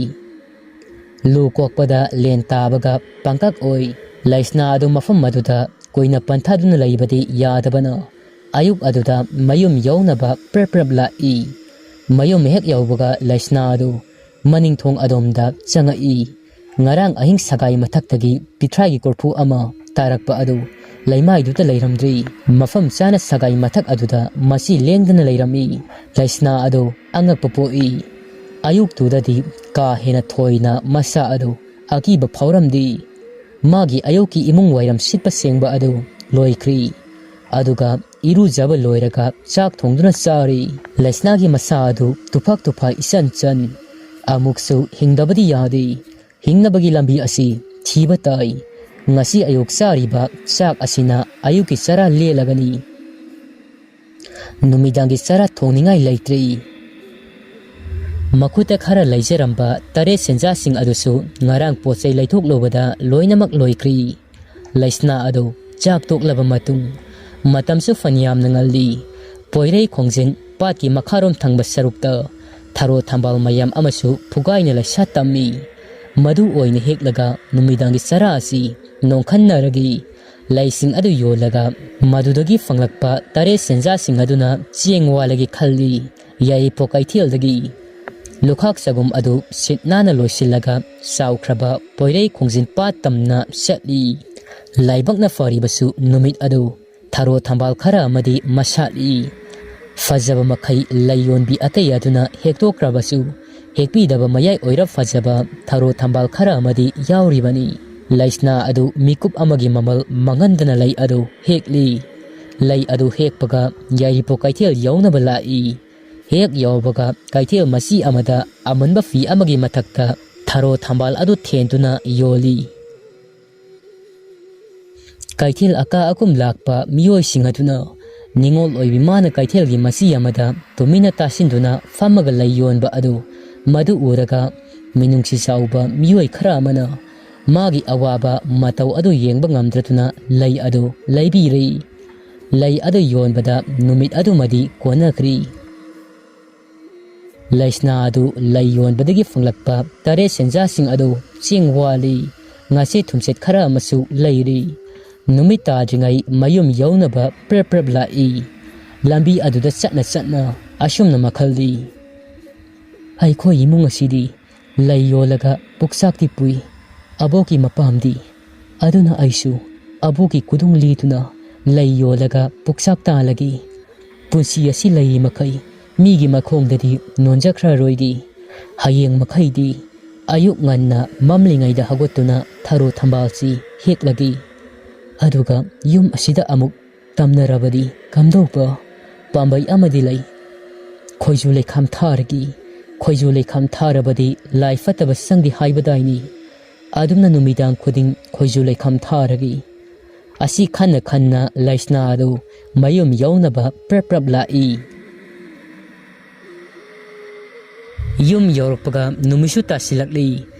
ꯂꯨ ꯀꯣꯛꯄꯗ ꯂꯦꯟ ꯇꯥꯕꯒ ꯄꯥꯡꯀꯛ ꯑꯣꯏ꯫ ꯂꯩꯁꯅꯥ ꯑꯗꯨ ꯃꯐꯝ ꯑꯗꯨꯗ ꯀꯨꯏꯅ ꯄꯟꯊꯗꯨꯅ ꯂꯩꯕꯗꯤ ꯌꯥꯗꯕꯅ, ꯑꯌꯨꯛ ꯑꯗꯨꯗ ꯃꯌꯨꯝ ꯌꯧꯅꯕ ꯄ꯭ꯔꯞ ꯄ꯭ꯔꯞ ꯂꯥꯛꯏ꯫ ꯃꯌꯨꯝ ꯍꯦꯛ ꯌꯧꯕꯒ ꯂꯩꯁꯅꯥ ꯑꯗꯨ ꯃꯅꯤꯡ ꯊꯣꯡ ꯑꯗꯣꯝꯗ ꯆꯪꯉꯛꯏ꯫ ꯉꯔꯥꯡ ꯑꯍꯤꯡ ꯁꯒꯥꯏ ꯃꯊꯛꯇꯒꯤ ꯄꯤꯊ꯭ꯔꯥꯏꯒꯤ ꯀꯣꯔꯐꯨ ꯑꯃ ꯇꯥꯔꯛꯄ ꯑꯗꯨ ꯂꯩꯃꯥꯏꯗꯨꯗ ꯂꯩꯔꯝꯗ꯭ꯔꯤ꯫ ꯃꯐꯝ ꯆꯥꯅ ꯁꯒꯥꯏ ꯃꯊꯛ ꯑꯗꯨꯗ ꯃꯁꯤ ꯂꯦꯡꯗꯅ ꯂꯩꯔꯝꯃꯤ꯫ ꯂꯩꯁꯅꯥ ꯑꯗꯨ ꯑꯉꯛꯄ ꯄꯣꯛꯏ꯫ ꯑꯌꯨꯛꯇꯨꯗꯗꯤ ꯀꯥ ꯍꯦꯟꯅ ꯊꯣꯏꯅ ꯃꯁꯥ ꯑꯗꯨ ꯑꯀꯤꯕ ꯐꯥꯎꯔꯝꯗꯦ꯫ ꯃꯥꯒꯤ ꯑꯌꯨꯛꯀꯤ ꯏꯃꯨꯡ ꯋꯥꯏꯔꯝ ꯁꯤꯠꯄ ꯁꯦꯡꯕ ꯑꯗꯨ ꯂꯣꯏꯈ꯭ꯔꯤ꯫ ꯑꯗꯨꯒ ꯏꯔꯨꯖꯕ ꯂꯣꯏꯔꯒ ꯆꯥꯛ ꯊꯣꯡꯗꯨꯅ ꯆꯥꯔꯤ꯫ ꯂꯩꯁꯅꯥꯒꯤ ꯃꯁꯥ ꯑꯗꯨ ꯇꯨꯐꯛ ꯇꯨꯐꯛ ꯏꯆꯟ ꯆꯟ꯫ ꯑꯃꯨꯛꯁꯨ ꯍꯤꯡꯗꯕꯗꯤ ꯌꯥꯗꯦ꯫ ꯍꯤꯡꯅꯕꯒꯤ ꯂꯝꯕꯤ ꯑꯁꯤ ꯊꯤꯕ ꯇꯥꯏ꯫ ꯉꯁꯤ ꯑꯌꯨꯛ ꯆꯥꯔꯤꯕ ꯆꯥꯛ ꯑꯁꯤꯅ ꯑꯌꯨꯛꯀꯤ ꯆꯔꯥ ꯂꯦꯜꯂꯒꯅꯤ꯫ ꯅꯨꯃꯤꯗꯥꯡꯒꯤ ꯆꯔꯥ ꯊꯣꯡꯅꯤꯡꯉꯥꯏ ꯂꯩꯇ꯭ꯔꯦ꯫ ꯃꯈꯨꯠꯇ ꯈꯔ ꯂꯩꯖꯔꯝꯕ ꯇꯔꯦꯠ ꯁꯦꯟꯖꯥꯁꯤꯡ ꯑꯗꯨꯁꯨ ꯉꯔꯥꯡ ꯄꯣꯠ ꯆꯩ ꯂꯩꯊꯣꯛꯂꯨꯕꯗ ꯂꯣꯏꯅꯃꯛ ꯂꯣꯏꯈ꯭ꯔꯤ꯫ ꯂꯩꯁꯅꯥ ꯑꯗꯨ ꯆꯥꯛ ꯇꯣꯛꯂꯕ ꯃꯇꯨꯡ, ꯃꯇꯝꯁꯨ ꯐꯅꯌꯥꯝꯅ ꯉꯜꯂꯤ꯫ ꯄꯣꯏꯔꯩ ꯈꯣꯡꯖꯤꯟ ꯄꯥꯠꯀꯤ ꯃꯈꯥꯔꯣꯝ ꯊꯪꯕ ꯁꯔꯨꯛꯇ ꯊꯔꯣ ꯊꯝꯕꯥꯜ ꯃꯌꯥꯝ ꯑꯃꯁꯨ ꯐꯨꯒꯥꯏꯅ ꯂꯩꯁꯥ ꯇꯝꯃꯤ꯫ ꯃꯗꯨ ꯑꯣꯏꯅ ꯍꯦꯛꯂꯒ ꯅꯨꯃꯤꯗꯥꯡꯒꯤ ꯆꯔꯥ ꯑꯁꯤ ꯅꯣꯡꯈꯟꯅꯔꯒꯦ꯫ ꯂꯩꯁꯤꯡ ꯑꯗꯨ ꯌꯣꯜꯂꯒ ꯃꯗꯨꯗꯒꯤ ꯐꯪꯂꯛꯄ ꯇꯔꯦꯠ ꯁꯦꯟꯖꯥꯁꯤꯡ ꯑꯗꯨꯅ ꯆꯦꯡ ꯋꯥꯜꯂꯒꯦ ꯈꯜꯂꯤ꯫ ꯌꯥꯏꯔꯤꯄꯣꯛ ꯀꯩꯊꯦꯜꯗꯒꯤ ꯂꯨꯈꯥꯛ ꯆꯒꯨꯝ ꯑꯗꯨ ꯁꯤꯠ ꯅꯥꯟꯅ ꯂꯣꯏꯁꯤꯜꯂꯒ ꯆꯥꯎꯈ꯭ꯔꯕ ꯄꯣꯏꯔꯩ ꯈꯣꯡꯖꯤꯟ ꯄꯥꯠ ꯇꯝꯅ ꯆꯠꯂꯤ꯫ ꯂꯥꯏꯕꯛꯅ ꯐꯔꯤꯕꯁꯨ ꯅꯨꯃꯤꯠ ꯑꯗꯨ ꯊꯔꯣ ꯊꯝꯕꯥꯜ ꯈꯔ ꯑꯃꯗꯤ ꯃꯁꯥꯠꯂꯤ꯫ ꯐꯖꯕ ꯃꯈꯩ ꯂꯩ ꯌꯣꯟꯕꯤ ꯑꯇꯩ ꯑꯗꯨꯅ ꯍꯦꯛꯇꯣꯛꯈ꯭ꯔꯕꯁꯨ, ꯍꯦꯛꯄꯤꯗꯕ ꯃꯌꯥꯏ ꯑꯣꯏꯔꯞ ꯐꯖꯕ ꯊꯔꯣ ꯊꯝꯕꯥꯜ ꯈꯔ ꯑꯃꯗꯤ ꯌꯥꯎꯔꯤꯕꯅꯤ꯫ ꯂꯩꯁꯅꯥ ꯑꯗꯨ ꯃꯤꯀꯨꯞ ꯑꯃꯒꯤ ꯃꯃꯜ ꯃꯥꯡꯍꯟꯗꯅ ꯂꯩ ꯑꯗꯨ ꯍꯦꯛꯂꯤ꯫ ꯂꯩ ꯑꯗꯨ ꯍꯦꯛꯄꯒ ꯌꯥꯏꯔꯤꯄꯣꯛ ꯀꯩꯊꯦꯜ ꯌꯧꯅꯕ ꯂꯥꯛꯏ꯫ ꯍꯦꯛ ꯌꯧꯕꯒ ꯀꯩꯊꯦꯜ ꯃꯆꯤ ꯑꯃꯗ ꯑꯃꯟꯕ ꯐꯤ ꯑꯃꯒꯤ ꯃꯊꯛꯇ ꯊꯔꯣ ꯊꯝꯕꯥꯜ ꯑꯗꯨ ꯊꯦꯟꯗꯨꯅ ꯌꯣꯜꯂꯤ꯫ ꯀꯩꯊꯦꯜ ꯑꯀꯥ ꯑꯀꯨꯝ ꯂꯥꯛꯄ ꯃꯤꯑꯣꯏꯁꯤꯡ ꯑꯗꯨꯅ ꯅꯤꯉꯣꯜ ꯑꯣꯏꯕꯤ ꯃꯥꯅ ꯀꯩꯊꯦꯜꯒꯤ ꯃꯆꯤ ꯑꯃꯗ ꯇꯨꯃꯤꯟꯅ ꯇꯥꯁꯤꯟꯗꯨꯅ ꯐꯝꯃꯒ ꯂꯩ ꯌꯣꯟꯕ ꯑꯗꯨ, ꯃꯗꯨ ꯎꯔꯒ ꯃꯤꯅꯨꯡꯁꯤ ꯆꯥꯎꯕ ꯃꯤꯑꯣꯏ ꯈꯔ ꯑꯃꯅ ꯃꯥꯒꯤ ꯑꯋꯥꯕ ꯃꯇꯧ ꯑꯗꯨ ꯌꯦꯡꯕ ꯉꯝꯗ꯭ꯔꯗꯨꯅ ꯂꯩ ꯑꯗꯨ ꯂꯩꯕꯤꯔꯦ꯫ ꯂꯩ ꯑꯗꯨ ꯌꯣꯟꯕꯗ ꯅꯨꯃꯤꯠ ꯑꯗꯨꯃꯗꯤ ꯀꯣꯟꯅꯈ꯭ꯔꯤ꯫ ꯂꯩꯁꯅꯥ ꯑꯗꯨ ꯂꯩ ꯌꯣꯟꯕꯗꯒꯤ ꯐꯪꯂꯛꯄ ꯇꯔꯦꯠ ꯁꯦꯟꯖꯥꯁꯤꯡ ꯑꯗꯨ ꯆꯦꯡ ꯋꯥꯜꯂꯤ꯫ ꯉꯥꯆꯦꯠ ꯊꯨꯝꯆꯦꯠ ꯈꯔ ꯑꯃꯁꯨ ꯂꯩꯔꯤ꯫ ꯅꯨꯃꯤꯠ ꯇꯥꯗ꯭ꯔꯤꯉꯩ ꯃꯌꯨꯝ ꯌꯧꯅꯕ ꯄ꯭ꯔꯞ ꯄ꯭ꯔꯞ ꯂꯥꯛꯏ꯫ ꯂꯝꯕꯤ ꯑꯗꯨꯗ ꯆꯠꯅ ꯆꯠꯅ ꯑꯁꯨꯝꯅ ꯃꯈꯜꯗꯤ, "ꯑꯩꯈꯣꯏ ꯏꯃꯨꯡ ꯑꯁꯤꯗꯤ ꯂꯩ ꯌꯣꯜꯂꯒ ꯄꯨꯛꯆꯥꯛꯇꯤ ꯄꯨꯏ꯫ ꯑꯕꯣꯛꯀꯤ ꯃꯄꯥꯝꯗꯤ꯫ ꯑꯗꯨꯅ ꯑꯩꯁꯨ ꯑꯕꯣꯛꯀꯤ ꯈꯨꯗꯨꯡ ꯂꯤꯗꯨꯅ ꯂꯩ ꯌꯣꯜꯂꯒ ꯄꯨꯛꯆꯥꯛ ꯇꯥꯜꯂꯒꯦ꯫ ꯄꯨꯟꯁꯤ ꯑꯁꯤ ꯂꯩꯔꯤ ꯃꯈꯩ ꯃꯤꯒꯤ ꯃꯈꯣꯡꯗꯗꯤ ꯅꯣꯟꯖꯈ꯭ꯔꯔꯣꯏꯒꯦ꯫ ꯍꯌꯦꯡ ꯃꯈꯩꯗꯤ ꯑꯌꯨꯛ ꯉꯟꯅ ꯃꯝꯂꯤꯉꯩꯗ ꯍꯧꯒꯠꯇꯨꯅ ꯊꯔꯣ ꯊꯝꯕꯥꯜꯁꯤ ꯍꯦꯛꯂꯒꯦ꯫ ꯑꯗꯨꯒ ꯌꯨꯝ ꯑꯁꯤꯗ ꯑꯃꯨꯛ ꯇꯝꯅꯔꯕꯗꯤ ꯀꯝꯗꯧꯕ? ꯄꯥꯝꯕꯩ ꯑꯃꯗꯤ ꯂꯩ꯫ ꯈꯣꯏꯖꯨ ꯂꯩꯈꯥꯝ ꯊꯥꯔꯒꯤ꯫ ꯈꯣꯏꯖꯨ ꯂꯩꯈꯥꯝ ꯊꯥꯔꯕꯗꯤ ꯂꯥꯏ ꯐꯠꯇꯕ ꯆꯪꯗꯦ ꯍꯥꯏꯕꯗꯥꯏꯅꯤ꯫ ꯑꯗꯨꯝꯅ ꯅꯨꯃꯤꯗꯥꯡ ꯈꯨꯗꯤꯡ ꯈꯣꯏꯖꯨ ꯂꯩꯈꯥꯝ ꯊꯥꯔꯒꯤ꯫" ꯑꯁꯤ ꯈꯟꯅ ꯈꯟꯅ ꯂꯩꯁꯅꯥ ꯑꯗꯨ ꯃꯌꯨꯝ ꯌꯧꯅꯕ ꯄ꯭ꯔꯞ ꯄ꯭ꯔꯞ ꯂꯥꯛꯏ꯫ ꯌꯨꯝ ꯌꯧꯔꯛꯄꯒ ꯅꯨꯃꯤꯠꯁꯨ ꯇꯥꯁꯤꯜꯂꯛꯂꯤ꯫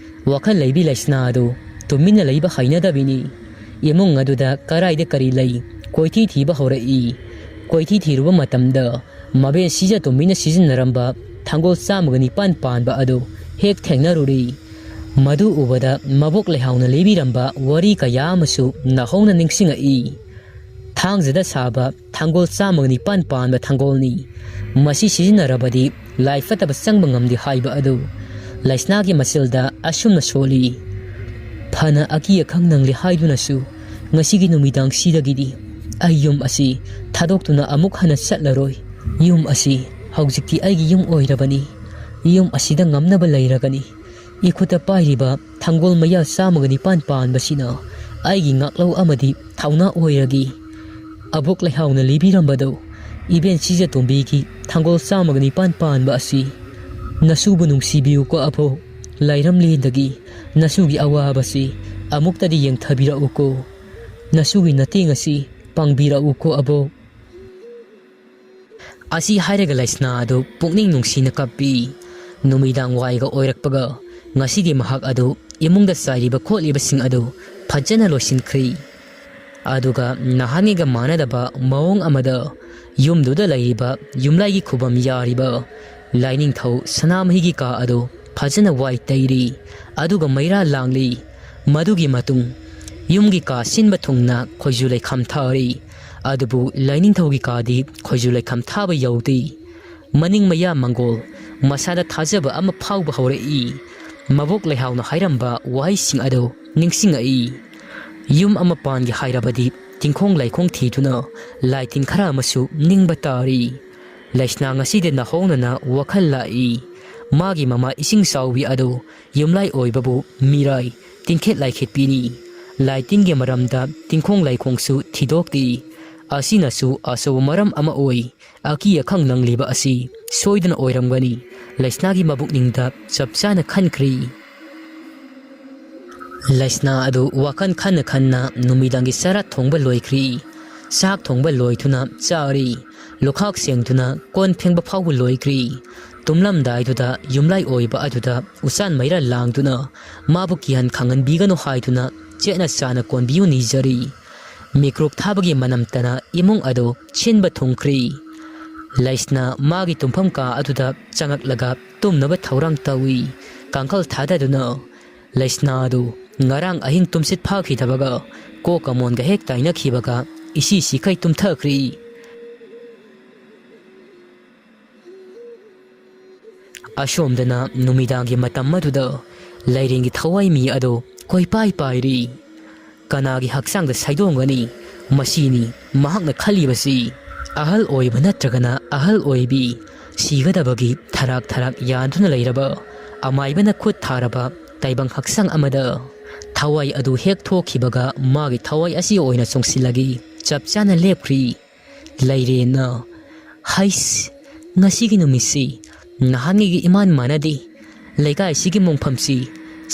ꯋꯥꯈꯜ ꯂꯩꯕꯤ ꯂꯩꯁꯅꯥ ꯑꯗꯨ ꯇꯨꯃꯤꯟꯅ ꯂꯩꯕ ꯍꯩꯅꯗꯕꯤꯅꯤ꯫ ꯏꯃꯨꯡ ꯑꯗꯨꯗ ꯀꯔꯥꯏꯗ ꯀꯔꯤ ꯂꯩ ꯀꯣꯏꯊꯤ ꯊꯤꯕ ꯍꯧꯔꯛꯏ꯫ ꯀꯣꯏꯊꯤ ꯊꯤꯔꯨꯕ ꯃꯇꯝꯗ ꯃꯕꯦꯟ ꯁꯤꯖ ꯇꯣꯝꯕꯤꯅ ꯁꯤꯖꯤꯟꯅꯔꯝꯕ ꯊꯥꯡꯒꯣꯜ ꯆꯥꯝꯃꯒ ꯅꯤꯄꯥꯟ ꯄꯥꯟꯕ ꯑꯗꯨ ꯍꯦꯛ ꯊꯦꯡꯅꯔꯨꯔꯤ꯫ ꯃꯗꯨ ꯎꯕꯗ ꯃꯕꯣꯛ ꯂꯩꯍꯥꯎꯅ ꯂꯤꯕꯤꯔꯝꯕ ꯋꯥꯔꯤ ꯀꯌꯥ ꯑꯃꯁꯨ ꯅꯧꯍꯧꯅ ꯅꯤꯡꯁꯤꯡꯉꯛꯏ꯫ ꯊꯥꯡꯖꯗ ꯁꯥꯕ ꯊꯥꯡꯒꯣꯜ ꯆꯥꯝꯃꯒ ꯅꯤꯄꯥꯟ ꯄꯥꯟꯕ ꯊꯥꯡꯒꯣꯜꯅꯤ꯫ ꯃꯁꯤ ꯁꯤꯖꯤꯟꯅꯔꯕꯗꯤ ꯂꯥꯏ ꯐꯠꯇꯕ ꯆꯪꯕ ꯉꯝꯗꯦ ꯍꯥꯏꯕ ꯑꯗꯨ ꯂꯩꯁꯅꯥꯒꯤ ꯃꯆꯤꯜꯗ ꯑꯁꯨꯝꯅ ꯁꯣꯜꯂꯤ꯫ "ꯐꯅ ꯑꯀꯤ ꯑꯈꯪ ꯅꯪꯂꯦ ꯍꯥꯏꯗꯨꯅꯁꯨ ꯉꯁꯤꯒꯤ ꯅꯨꯃꯤꯗꯥꯡꯁꯤꯗꯒꯤꯗꯤ ꯑꯩ ꯌꯨꯝ ꯑꯁꯤ ꯊꯥꯗꯣꯛꯇꯨꯅ ꯑꯃꯨꯛ ꯍꯟꯅ ꯆꯠꯂꯔꯣꯏ꯫ ꯌꯨꯝ ꯑꯁꯤ ꯍꯧꯖꯤꯛꯇꯤ ꯑꯩꯒꯤ ꯌꯨꯝ ꯑꯣꯏꯔꯕꯅꯤ꯫ ꯌꯨꯝ ꯑꯁꯤꯗ ꯉꯝꯅꯕ ꯂꯩꯔꯒꯅꯤ꯫ ꯏꯈꯨꯠꯇ ꯄꯥꯏꯔꯤꯕ ꯊꯥꯡꯒꯣꯜ ꯃꯌꯥ ꯆꯥꯝꯃꯒ ꯅꯤꯄꯥꯟ ꯄꯥꯟꯕꯁꯤꯅ ꯑꯩꯒꯤ ꯉꯥꯛꯂꯧ ꯑꯃꯗꯤ ꯊꯧꯅꯥ ꯑꯣꯏꯔꯒꯦ꯫" ꯑꯕꯣꯛ ꯂꯩꯍꯥꯎꯅ ꯂꯤꯕꯤꯔꯝꯕꯗꯣ ꯏꯕꯦꯟ ꯁꯤꯖꯇꯣꯝꯕꯤꯒꯤ ꯊꯥꯡꯒꯣꯜ ꯆꯥꯝꯃꯒ ꯅꯤꯄꯥꯟ ꯄꯥꯟꯕ ꯑꯁꯤ꯫ "ꯅꯁꯨꯕꯨ ꯅꯨꯡꯁꯤꯕꯤꯌꯨꯀꯣ ꯑꯕꯣꯛ꯫ ꯂꯥꯏꯔꯝꯂꯦꯟꯗꯒꯤ ꯅꯁꯨꯒꯤ ꯑꯋꯥꯕꯁꯤ ꯑꯃꯨꯛꯇꯗꯤ ꯌꯦꯡꯊꯕꯤꯔꯛꯎꯀꯣ꯫ "ꯅꯁꯨꯒꯤ ꯅꯇꯦꯡ ꯑꯁꯤ ꯄꯥꯡꯕꯤꯔꯛꯎꯀꯣ ꯑꯕꯣꯛ"꯫ ꯑꯁꯤ ꯍꯥꯏꯔꯒ ꯂꯩꯁꯅꯥ ꯑꯗꯨ ꯄꯨꯛꯅꯤꯡ ꯅꯨꯡꯁꯤꯅ ꯀꯞꯄꯤ꯫ ꯅꯨꯃꯤꯗꯥꯡ ꯋꯥꯏꯒ ꯑꯣꯏꯔꯛꯄꯒ ꯉꯁꯤꯗꯤ ꯃꯍꯥꯛ ꯑꯗꯨ ꯏꯃꯨꯡꯗ ꯆꯥꯏꯔꯤꯕ ꯈꯣꯠꯂꯤꯕꯁꯤꯡ ꯑꯗꯨ ꯐꯖꯅ ꯂꯣꯏꯁꯤꯟꯈ꯭ꯔꯤ꯫ ꯑꯗꯨꯒ ꯅꯍꯥꯟꯉꯩꯒ ꯃꯥꯟꯅꯗꯕ ꯃꯑꯣꯡ ꯑꯃꯗ ꯌꯨꯝꯗꯨꯗ ꯂꯩꯔꯤꯕ ꯌꯨꯝꯂꯥꯏꯒꯤ ꯈꯨꯕꯝ ꯌꯥꯔꯤꯕ ꯂꯥꯏꯅꯤꯡꯊꯧ ꯁꯅꯥꯃꯍꯤꯒꯤ ꯀꯥ ꯑꯗꯨ ꯐꯖꯅ ꯋꯥꯏ ꯇꯩꯔꯤ꯫ ꯑꯗꯨꯒ ꯃꯩꯔꯥ ꯂꯥꯡꯂꯤ꯫ ꯃꯗꯨꯒꯤ ꯃꯇꯨꯡ ꯌꯨꯝꯒꯤ ꯀꯥ ꯁꯤꯟꯕ ꯊꯨꯡꯅ ꯈꯣꯏꯖꯨ ꯂꯩꯈꯥꯝ ꯊꯥꯔꯤ꯫ ꯑꯗꯨꯕꯨ ꯂꯥꯏꯅꯤꯡꯊꯧꯒꯤ ꯀꯥꯗꯤ ꯈꯣꯏꯖꯨ ꯂꯩꯈꯥꯝ ꯊꯥꯕ ꯌꯧꯗꯦ꯫ ꯃꯅꯤꯡ ꯃꯌꯥ ꯃꯪꯒꯣꯜ, ꯃꯁꯥꯗ ꯊꯥꯖꯕ ꯑꯃ ꯐꯥꯎꯕ ꯍꯧꯔꯛꯏ꯫ ꯃꯕꯣꯛ ꯂꯩꯍꯥꯎꯅ ꯍꯥꯏꯔꯝꯕ ꯋꯥꯍꯩꯁꯤꯡ ꯑꯗꯨ ꯅꯤꯡꯁꯤꯡꯉꯛꯏ꯫ ꯌꯨꯝ ꯑꯃ ꯄꯥꯟꯒꯦ ꯍꯥꯏꯔꯕꯗꯤ ꯇꯤꯡꯈꯣꯡ ꯂꯥꯏꯈꯣꯡ ꯊꯤꯗꯨꯅ ꯂꯥꯏ ꯇꯤꯟ ꯈꯔ ꯑꯃꯁꯨ ꯅꯤꯡꯕ ꯇꯥꯔꯤ꯫ ꯂꯩꯁꯅꯥ ꯉꯁꯤꯗꯤ ꯅꯍꯧꯅꯅ ꯋꯥꯈꯜ ꯂꯥꯛꯏ꯫ ꯃꯥꯒꯤ ꯃꯃꯥ ꯏꯁꯤꯡ ꯆꯥꯎꯕꯤ ꯑꯗꯨ ꯌꯨꯝꯂꯥꯏ ꯑꯣꯏꯕꯕꯨ ꯃꯤꯔꯥꯏ, ꯇꯤꯡꯈꯦꯠ ꯂꯥꯏꯈꯦꯠꯄꯤꯅꯤ꯫ ꯂꯥꯏ ꯇꯤꯟꯒꯤ ꯃꯔꯝꯗ ꯇꯤꯡꯈꯣꯡ ꯂꯥꯏꯈꯣꯡꯁꯨ ꯊꯤꯗꯣꯛꯇꯦ꯫ ꯑꯁꯤꯅꯁꯨ ꯑꯆꯧꯕ ꯃꯔꯝ ꯑꯃ ꯑꯣꯏ꯫ ꯑꯀꯤ ꯑꯈꯪ ꯅꯪꯂꯤꯕ ꯑꯁꯤ ꯁꯣꯏꯗꯅ ꯑꯣꯏꯔꯝꯒꯅꯤ꯫ ꯂꯩꯁꯅꯥꯒꯤ ꯃꯕꯨꯛꯅꯤꯡꯗ ꯆꯞ ꯆꯥꯅ ꯈꯟꯈ꯭ꯔꯤ꯫ ꯂꯩꯁꯅꯥ ꯑꯗꯨ ꯋꯥꯈꯜ ꯈꯟꯅ ꯈꯟꯅ ꯅꯨꯃꯤꯗꯥꯡꯒꯤ ꯆꯔꯥ ꯊꯣꯡꯕ ꯂꯣꯏꯈ꯭ꯔꯤ꯫ ꯆꯥꯛ ꯊꯣꯡꯕ ꯂꯣꯏꯗꯨꯅ ꯆꯥꯔꯤ꯫ ꯂꯨꯈꯥꯛ ꯁꯦꯡꯗꯨꯅ ꯀꯣꯟ ꯐꯦꯡꯕ ꯐꯥꯎꯕ ꯂꯣꯏꯈ꯭ꯔꯤ꯫ ꯇꯨꯝꯂꯝꯗꯥꯏꯗꯨꯗ ꯌꯨꯝꯂꯥꯏ ꯑꯣꯏꯕ ꯑꯗꯨꯗ ꯎꯆꯥꯟ ꯃꯩꯔꯥ ꯂꯥꯡꯗꯨꯅ ꯃꯥꯕꯨ ꯀꯤꯍꯟ ꯈꯪꯍꯟꯕꯤꯒꯅꯨ ꯍꯥꯏꯗꯨꯅ ꯆꯦꯠꯅ ꯆꯥꯅ ꯀꯣꯟꯕꯤꯌꯨ ꯅꯤꯖꯔꯤ꯫ ꯃꯤꯀ꯭ꯔꯨꯛ ꯊꯥꯕꯒꯤ ꯃꯅꯝꯇꯅ ꯏꯃꯨꯡ ꯑꯗꯨ ꯁꯤꯟꯕ ꯊꯨꯡꯈ꯭ꯔꯤ꯫ ꯂꯩꯁꯅꯥ ꯃꯥꯒꯤ ꯇꯨꯝꯐꯝ ꯀꯥ ꯑꯗꯨꯗ ꯆꯪꯉꯛꯂꯒ ꯇꯨꯝꯅꯕ ꯊꯧꯔꯥꯡ ꯇꯧꯏ꯫ ꯀꯥꯡꯈꯜ ꯊꯥꯗꯗꯨꯅ ꯂꯩꯁꯅꯥ ꯑꯗꯨ ꯉꯔꯥꯡ ꯑꯍꯤꯡ ꯇꯨꯝꯁꯤꯠ ꯐꯥꯈꯤꯗꯕꯒ ꯀꯣꯛꯀ ꯃꯣꯟꯒ ꯍꯦꯛ ꯇꯥꯏꯅꯈꯤꯕꯒ ꯏꯁꯤ ꯁꯤꯈꯩ ꯇꯨꯝꯊꯈ꯭ꯔꯤ꯫ ꯑꯁꯣꯝꯗꯅ ꯅꯨꯃꯤꯗꯥꯡꯒꯤ ꯃꯇꯝ ꯑꯗꯨꯗ ꯂꯩꯔꯦꯡꯒꯤ ꯊꯋꯥꯏ ꯃꯤ ꯑꯗꯨ ꯀꯣꯏꯄꯥꯏ ꯄꯥꯏꯔꯤ꯫ ꯀꯅꯥꯒꯤ ꯍꯛꯆꯥꯡꯗ ꯁꯥꯏꯗꯣꯡꯒꯅꯤ? ꯃꯁꯤꯅꯤ ꯃꯍꯥꯛꯅ ꯈꯜꯂꯤꯕꯁꯤ꯫ ꯑꯍꯜ ꯑꯣꯏꯕ ꯅꯠꯇ꯭ꯔꯒꯅ ꯑꯍꯜ ꯑꯣꯏꯕꯤ, ꯁꯤꯒꯗꯕꯒꯤ ꯊꯔꯥꯛ ꯊꯔꯥꯛ ꯌꯥꯟꯗꯨꯅ ꯂꯩꯔꯕ ꯑꯃꯥꯏꯕꯅ ꯈꯨꯠ ꯊꯥꯔꯕ ꯇꯥꯏꯕꯪ ꯍꯛꯆꯥꯡ ꯑꯃꯗ ꯊꯋꯥꯏ ꯑꯗꯨ ꯍꯦꯛ ꯊꯣꯛꯈꯤꯕꯒ ꯃꯥꯒꯤ ꯊꯋꯥꯏ ꯑꯁꯤ ꯑꯣꯏꯅ ꯆꯣꯡꯁꯤꯜꯂꯒꯤ ꯆꯞ ꯆꯥꯅ ꯂꯦꯞꯈ꯭ꯔꯤ꯫ ꯂꯩꯔꯦꯅ꯫ ꯍꯩꯁ, ꯉꯁꯤꯒꯤ ꯅꯨꯃꯤꯠꯁꯤ ꯅꯍꯥꯟꯉꯩꯒꯤ ꯏꯃꯥꯟ ꯃꯥꯟꯅꯗꯦ꯫ ꯂꯩꯀꯥꯏꯁꯤꯒꯤ ꯃꯣꯡꯐꯝꯁꯤ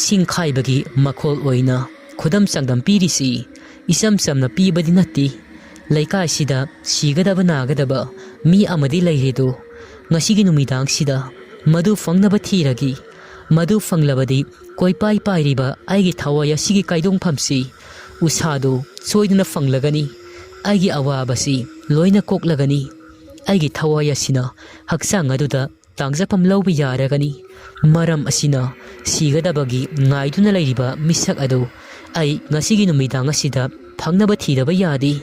ꯁꯤꯡꯈꯥꯏꯕꯒꯤ ꯃꯈꯣꯜ ꯑꯣꯏꯅ ꯈꯨꯗꯝ ꯆꯥꯡꯗꯝ ꯄꯤꯔꯤꯁꯤ ꯏꯆꯝ ꯆꯝꯅ ꯄꯤꯕꯗꯤ ꯅꯠꯇꯦ꯫ ꯂꯩꯀꯥꯏꯁꯤꯗ ꯁꯤꯒꯗꯕ ꯅꯥꯒꯗꯕ ꯃꯤ ꯑꯃꯗꯤ ꯂꯩꯔꯦꯗꯣ꯫ ꯉꯁꯤꯒꯤ ꯅꯨꯃꯤꯗꯥꯡꯁꯤꯗ ꯃꯗꯨ ꯐꯪꯅꯕ ꯊꯤꯔꯒꯦ꯫ ꯃꯗꯨ ꯐꯪꯂꯕꯗꯤ ꯀꯣꯏꯄꯥꯏ ꯄꯥꯏꯔꯤꯕ ꯑꯩꯒꯤ ꯊꯋꯥꯏ ꯑꯁꯤꯒꯤ ꯀꯥꯏꯗꯣꯡꯐꯝꯁꯤ ꯎꯁꯥꯗꯨ ꯁꯣꯏꯗꯅ ꯐꯪꯂꯒꯅꯤ꯫ ꯑꯩꯒꯤ ꯑꯋꯥꯕꯁꯤ ꯂꯣꯏꯅ ꯀꯣꯛꯂꯒꯅꯤ꯫ ꯑꯩꯒꯤ ꯊꯋꯥꯏ ꯑꯁꯤꯅ ꯍꯛꯆꯥꯡ ꯑꯗꯨꯗ ꯇꯥꯡꯖꯐꯝ ꯂꯧꯕ ꯌꯥꯔꯒꯅꯤ꯫ ꯃꯔꯝ ꯑꯁꯤꯅ ꯁꯤꯒꯗꯕꯒꯤ ꯉꯥꯏꯗꯨꯅ ꯂꯩꯔꯤꯕ ꯃꯤꯁꯛ ꯑꯗꯨ ꯑꯩ ꯉꯁꯤꯒꯤ ꯅꯨꯃꯤꯗꯥꯡ ꯑꯁꯤꯗ ꯐꯪꯅꯕ ꯊꯤꯗꯕ ꯌꯥꯗꯦ꯫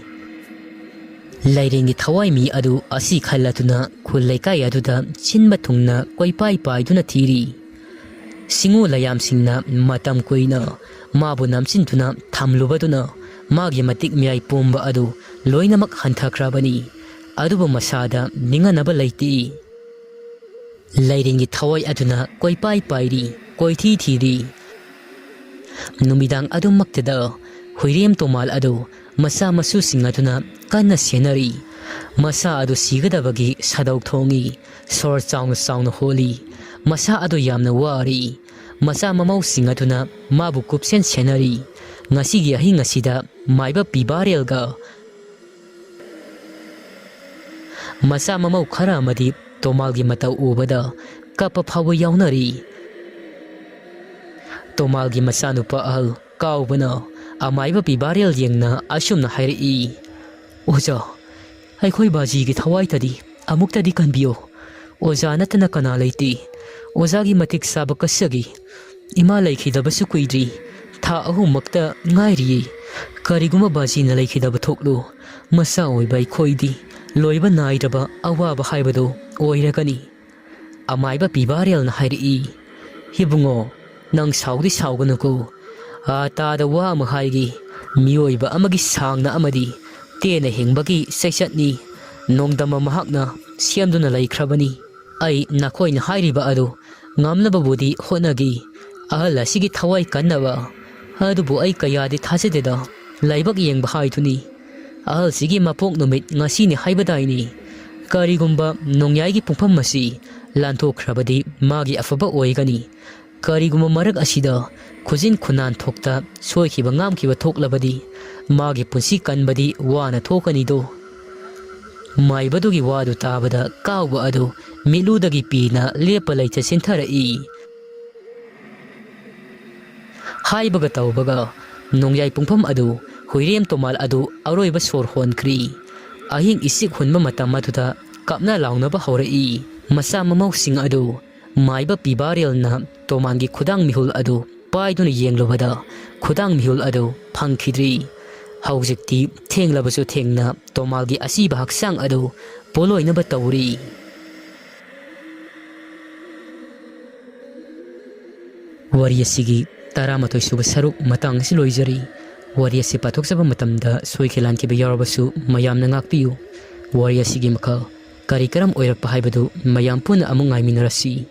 ꯂꯥꯏꯔꯦꯟꯒꯤ ꯊꯋꯥꯏꯃꯤ ꯑꯗꯨ ꯑꯁꯤ ꯈꯜꯂꯗꯨꯅ ꯈꯨꯜ ꯂꯩꯀꯥꯏ ꯑꯗꯨꯗ ꯁꯤꯟꯕ ꯊꯨꯡꯅ ꯀꯣꯏꯄꯥꯏ ꯄꯥꯏꯗꯨꯅ ꯊꯤꯔꯤ꯫ ꯁꯤꯡꯉꯨ ꯂꯌꯥꯝꯁꯤꯡꯅ ꯃꯇꯝ ꯀꯨꯏꯅ ꯃꯥꯕꯨ ꯅꯝꯁꯤꯟꯗꯨꯅ ꯊꯝꯂꯨꯕꯗꯨꯅ ꯃꯥꯒꯤ ꯃꯇꯤꯛ ꯃꯌꯥꯏ ꯄꯣꯝꯕ ꯑꯗꯨ ꯂꯣꯏꯅꯃꯛ ꯍꯟꯊꯈ꯭ꯔꯕꯅꯤ꯫ ꯑꯗꯨꯕꯨ ꯃꯁꯥꯗ ꯅꯤꯡꯍꯟꯅꯕ ꯂꯩꯇꯦ꯫ ꯂꯥꯏꯔꯦꯟꯒꯤ ꯊꯋꯥꯏ ꯑꯗꯨꯅ ꯀꯣꯏꯄꯥꯏ ꯄꯥꯏꯔꯤ, ꯀꯣꯏꯊꯤ ꯊꯤꯔꯤ꯫ ꯅꯨꯃꯤꯗꯥꯡ ꯑꯗꯨꯃꯛꯇꯗ ꯍꯨꯏꯔꯦꯝ ꯇꯣꯃꯥꯜ ꯑꯗꯨ ꯃꯆꯥ ꯃꯁꯨꯁꯤꯡ ꯑꯗꯨꯅ ꯀꯟꯅ ꯁꯦꯟꯅꯔꯤ꯫ ꯃꯆꯥ ꯑꯗꯨ ꯁꯤꯒꯗꯕꯒꯤ ꯁꯥꯗꯧ ꯊꯣꯡꯉꯤ꯫ ꯁꯣꯔ ꯆꯥꯎꯅ ꯆꯥꯎꯅ ꯍꯣꯜꯂꯤ꯫ ꯃꯆꯥ ꯑꯗꯨ ꯌꯥꯝꯅ ꯋꯥꯔꯤ꯫ ꯃꯆꯥ ꯃꯃꯧꯁꯤꯡ ꯑꯗꯨꯅ ꯃꯥꯕꯨ ꯀꯨꯞꯁꯦꯟ ꯁꯦꯟꯅꯔꯤ꯫ ꯉꯁꯤꯒꯤ ꯑꯍꯤꯡ ꯑꯁꯤꯗ ꯃꯥꯏꯕ ꯄꯤꯕꯥꯔꯦꯜꯒ ꯃꯆꯥ ꯃꯃꯧ ꯈꯔ ꯑꯃꯗꯤ ꯇꯣꯃꯥꯜꯒꯤ ꯃꯇꯧ ꯎꯕꯗ ꯀꯞꯄ ꯐꯥꯎꯕ ꯌꯥꯎꯅꯔꯤ꯫ ꯇꯣꯃꯥꯜꯒꯤ ꯃꯆꯥꯅꯨꯄꯥ ꯑꯍꯜ ꯀꯥꯎꯕꯅ ꯑꯃꯥꯏꯕ ꯄꯤꯕꯥꯔꯦꯜ ꯌꯦꯡꯅ ꯑꯁꯨꯝꯅ ꯍꯥꯏꯔꯛꯏ, "ꯑꯣꯖꯥ, ꯑꯩꯈꯣꯏ ꯕꯥꯖꯤꯒꯤ ꯊꯋꯥꯏꯇꯗꯤ ꯑꯃꯨꯛꯇꯗꯤ ꯀꯟꯕꯤꯌꯨ꯫ ꯑꯣꯖꯥ ꯅꯠꯇꯅ ꯀꯅꯥ ꯂꯩꯇꯦ꯫ ꯑꯣꯖꯥꯒꯤ ꯃꯇꯤꯛ ꯆꯥꯕ ꯀꯠꯆꯒꯦ꯫ ꯏꯃꯥ ꯂꯩꯈꯤꯗꯕꯁꯨ ꯀꯨꯏꯗ꯭ꯔꯤ, ꯊꯥ ꯑꯍꯨꯝꯃꯛꯇ ꯉꯥꯏꯔꯤꯌꯦ꯫ ꯀꯔꯤꯒꯨꯝꯕ ꯕꯥꯖꯤꯅ ꯂꯩꯈꯤꯗꯕ ꯊꯣꯛꯂꯨ, ꯃꯆꯥ ꯑꯣꯏꯕ ꯑꯩꯈꯣꯏꯗꯤ ꯂꯣꯏꯕ ꯅꯥꯏꯗ꯭ꯔꯕ ꯑꯋꯥꯕ ꯍꯥꯏꯕꯗꯨ ꯑꯣꯏꯔꯒꯅꯤ"꯫ ꯑꯃꯥꯏꯕ ꯄꯤꯕꯥꯔꯦꯜꯅ ꯍꯥꯏꯔꯛꯏ, "ꯏꯕꯨꯡꯉꯣ, ꯅꯪ ꯁꯥꯎꯗꯤ ꯁꯥꯎꯒꯅꯨꯀꯣ꯫ ꯑꯥ ꯇꯥꯗ ꯋꯥ ꯑꯃ ꯍꯥꯏꯒꯦ꯫ ꯃꯤꯑꯣꯏꯕ ꯑꯃꯒꯤ ꯁꯥꯡꯅ ꯑꯃꯗꯤ ꯇꯦꯟꯅ ꯍꯤꯡꯕꯒꯤ ꯆꯩꯆꯠꯅꯤ꯫ ꯅꯣꯡꯗꯝꯕ ꯃꯍꯥꯛꯅ ꯁꯦꯝꯗꯨꯅ ꯂꯩꯈ꯭ꯔꯕꯅꯤ꯫ ꯑꯩ ꯅꯈꯣꯏꯅ ꯍꯥꯏꯔꯤꯕ ꯑꯗꯨ ꯉꯝꯅꯕꯕꯨꯗꯤ ꯍꯣꯠꯅꯒꯦ꯫ ꯑꯍꯜ ꯑꯁꯤꯒꯤ ꯊꯋꯥꯏ ꯀꯟꯅꯕ꯫ ꯑꯗꯨꯕꯨ ꯑꯩ ꯀꯌꯥꯗꯤ ꯊꯥꯖꯗꯦꯗ꯫ ꯂꯥꯏꯕꯛ ꯌꯦꯡꯕ ꯍꯥꯏꯗꯨꯅꯤ꯫ ꯑꯍꯜꯁꯤꯒꯤ ꯃꯄꯣꯛ ꯅꯨꯃꯤꯠ ꯉꯁꯤꯅꯤ ꯍꯥꯏꯕꯗꯥꯏꯅꯤ꯫ ꯀꯔꯤꯒꯨꯝꯕ ꯅꯣꯡꯌꯥꯏꯒꯤ ꯄꯨꯡꯐꯝ ꯑꯁꯤ ꯂꯥꯟꯊꯣꯛꯈ꯭ꯔꯕꯗꯤ ꯃꯥꯒꯤ ꯑꯐꯕ ꯑꯣꯏꯒꯅꯤ꯫ ꯀꯔꯤꯒꯨꯝꯕ ꯃꯔꯛ ꯑꯁꯤꯗ ꯈꯨꯖꯤꯟ ꯈꯨꯅꯥꯟ ꯊꯣꯛꯇ ꯁꯣꯏꯈꯤꯕ ꯉꯥꯝꯈꯤꯕ ꯊꯣꯛꯂꯕꯗꯤ ꯃꯥꯒꯤ ꯄꯨꯟꯁꯤ ꯀꯟꯕꯗꯤ ꯋꯥꯅ ꯊꯣꯛꯀꯅꯤꯗꯣ꯫ ꯃꯥꯏꯕꯗꯨꯒꯤ ꯋꯥꯗꯨ ꯇꯥꯕꯗ ꯀꯥꯎꯕ ꯑꯗꯨ ꯃꯤꯠꯂꯨꯗꯒꯤ ꯄꯤꯅ ꯂꯦꯞꯄ ꯂꯩꯇ ꯆꯦꯟꯊꯔꯛꯏ꯫ ꯍꯥꯏꯕꯒ ꯇꯧꯕꯒ ꯅꯣꯡꯌꯥꯏ ꯄꯨꯡꯐꯝ ꯑꯗꯨ ꯍꯨꯏꯔꯦꯝ ꯇꯣꯃꯥꯜ ꯑꯗꯨ ꯑꯔꯣꯏꯕ ꯁꯣꯔ ꯍꯣꯟꯈ꯭ꯔꯤ꯫ ꯑꯍꯤꯡ ꯏꯆꯤꯛ ꯍꯨꯟꯕ ꯃꯇꯝ ꯑꯗꯨꯗ ꯀꯞꯅ ꯂꯥꯎꯅꯕ ꯍꯧꯔꯛꯏ꯫ ꯃꯆꯥ ꯃꯃꯧꯁꯤꯡ ꯑꯗꯨ ꯃꯥꯏꯕ ꯄꯤꯕꯥꯔꯦꯜꯅ ꯇꯣꯃꯥꯟꯒꯤ ꯈꯨꯗꯥꯡ ꯃꯤꯍꯨꯜ ꯑꯗꯨ ꯄꯥꯏꯗꯨꯅ ꯌꯦꯡꯂꯨꯕꯗ ꯈꯨꯗꯥꯡ ꯃꯤꯍꯨꯜ ꯑꯗꯨ ꯐꯪꯈꯤꯗ꯭ꯔꯤ꯫ ꯍꯧꯖꯤꯛꯇꯤ ꯊꯦꯡꯂꯕꯁꯨ ꯊꯦꯡꯅ ꯇꯣꯃꯥꯜꯒꯤ ꯑꯁꯤꯕ ꯍꯛꯆꯥꯡ ꯑꯗꯨ ꯄꯣꯂꯣꯏꯅꯕ ꯇꯧꯔꯤ꯫ ꯋꯥꯔꯤ ꯑꯁꯤꯒꯤ ꯇꯔꯥꯃꯥꯊꯣꯏ ꯁꯨꯕ ꯁꯔꯨꯛ ꯃꯇꯥꯡ ꯑꯁꯤ ꯂꯣꯏꯖꯔꯤ꯫ ꯋꯥꯔꯤ ꯑꯁꯤ ꯄꯥꯊꯣꯛꯆꯕ ꯃꯇꯝꯗ ꯁꯣꯏꯈꯤ ꯂꯥꯟꯈꯤꯕ ꯌꯥꯎꯔꯕꯁꯨ ꯃꯌꯥꯝꯅ ꯉꯥꯛꯄꯤꯌꯨ꯫ ꯋꯥꯔꯤ ꯑꯁꯤꯒꯤ ꯃꯈꯥ ꯀꯔꯤ ꯀꯔꯝ ꯑꯣꯏꯔꯛꯄ ꯍꯥꯏꯕꯗꯨ ꯃꯌꯥꯝ ꯄꯨꯟꯅ ꯑꯃꯨꯛ ꯉꯥꯏꯃꯤꯟꯅꯔꯁꯤ꯫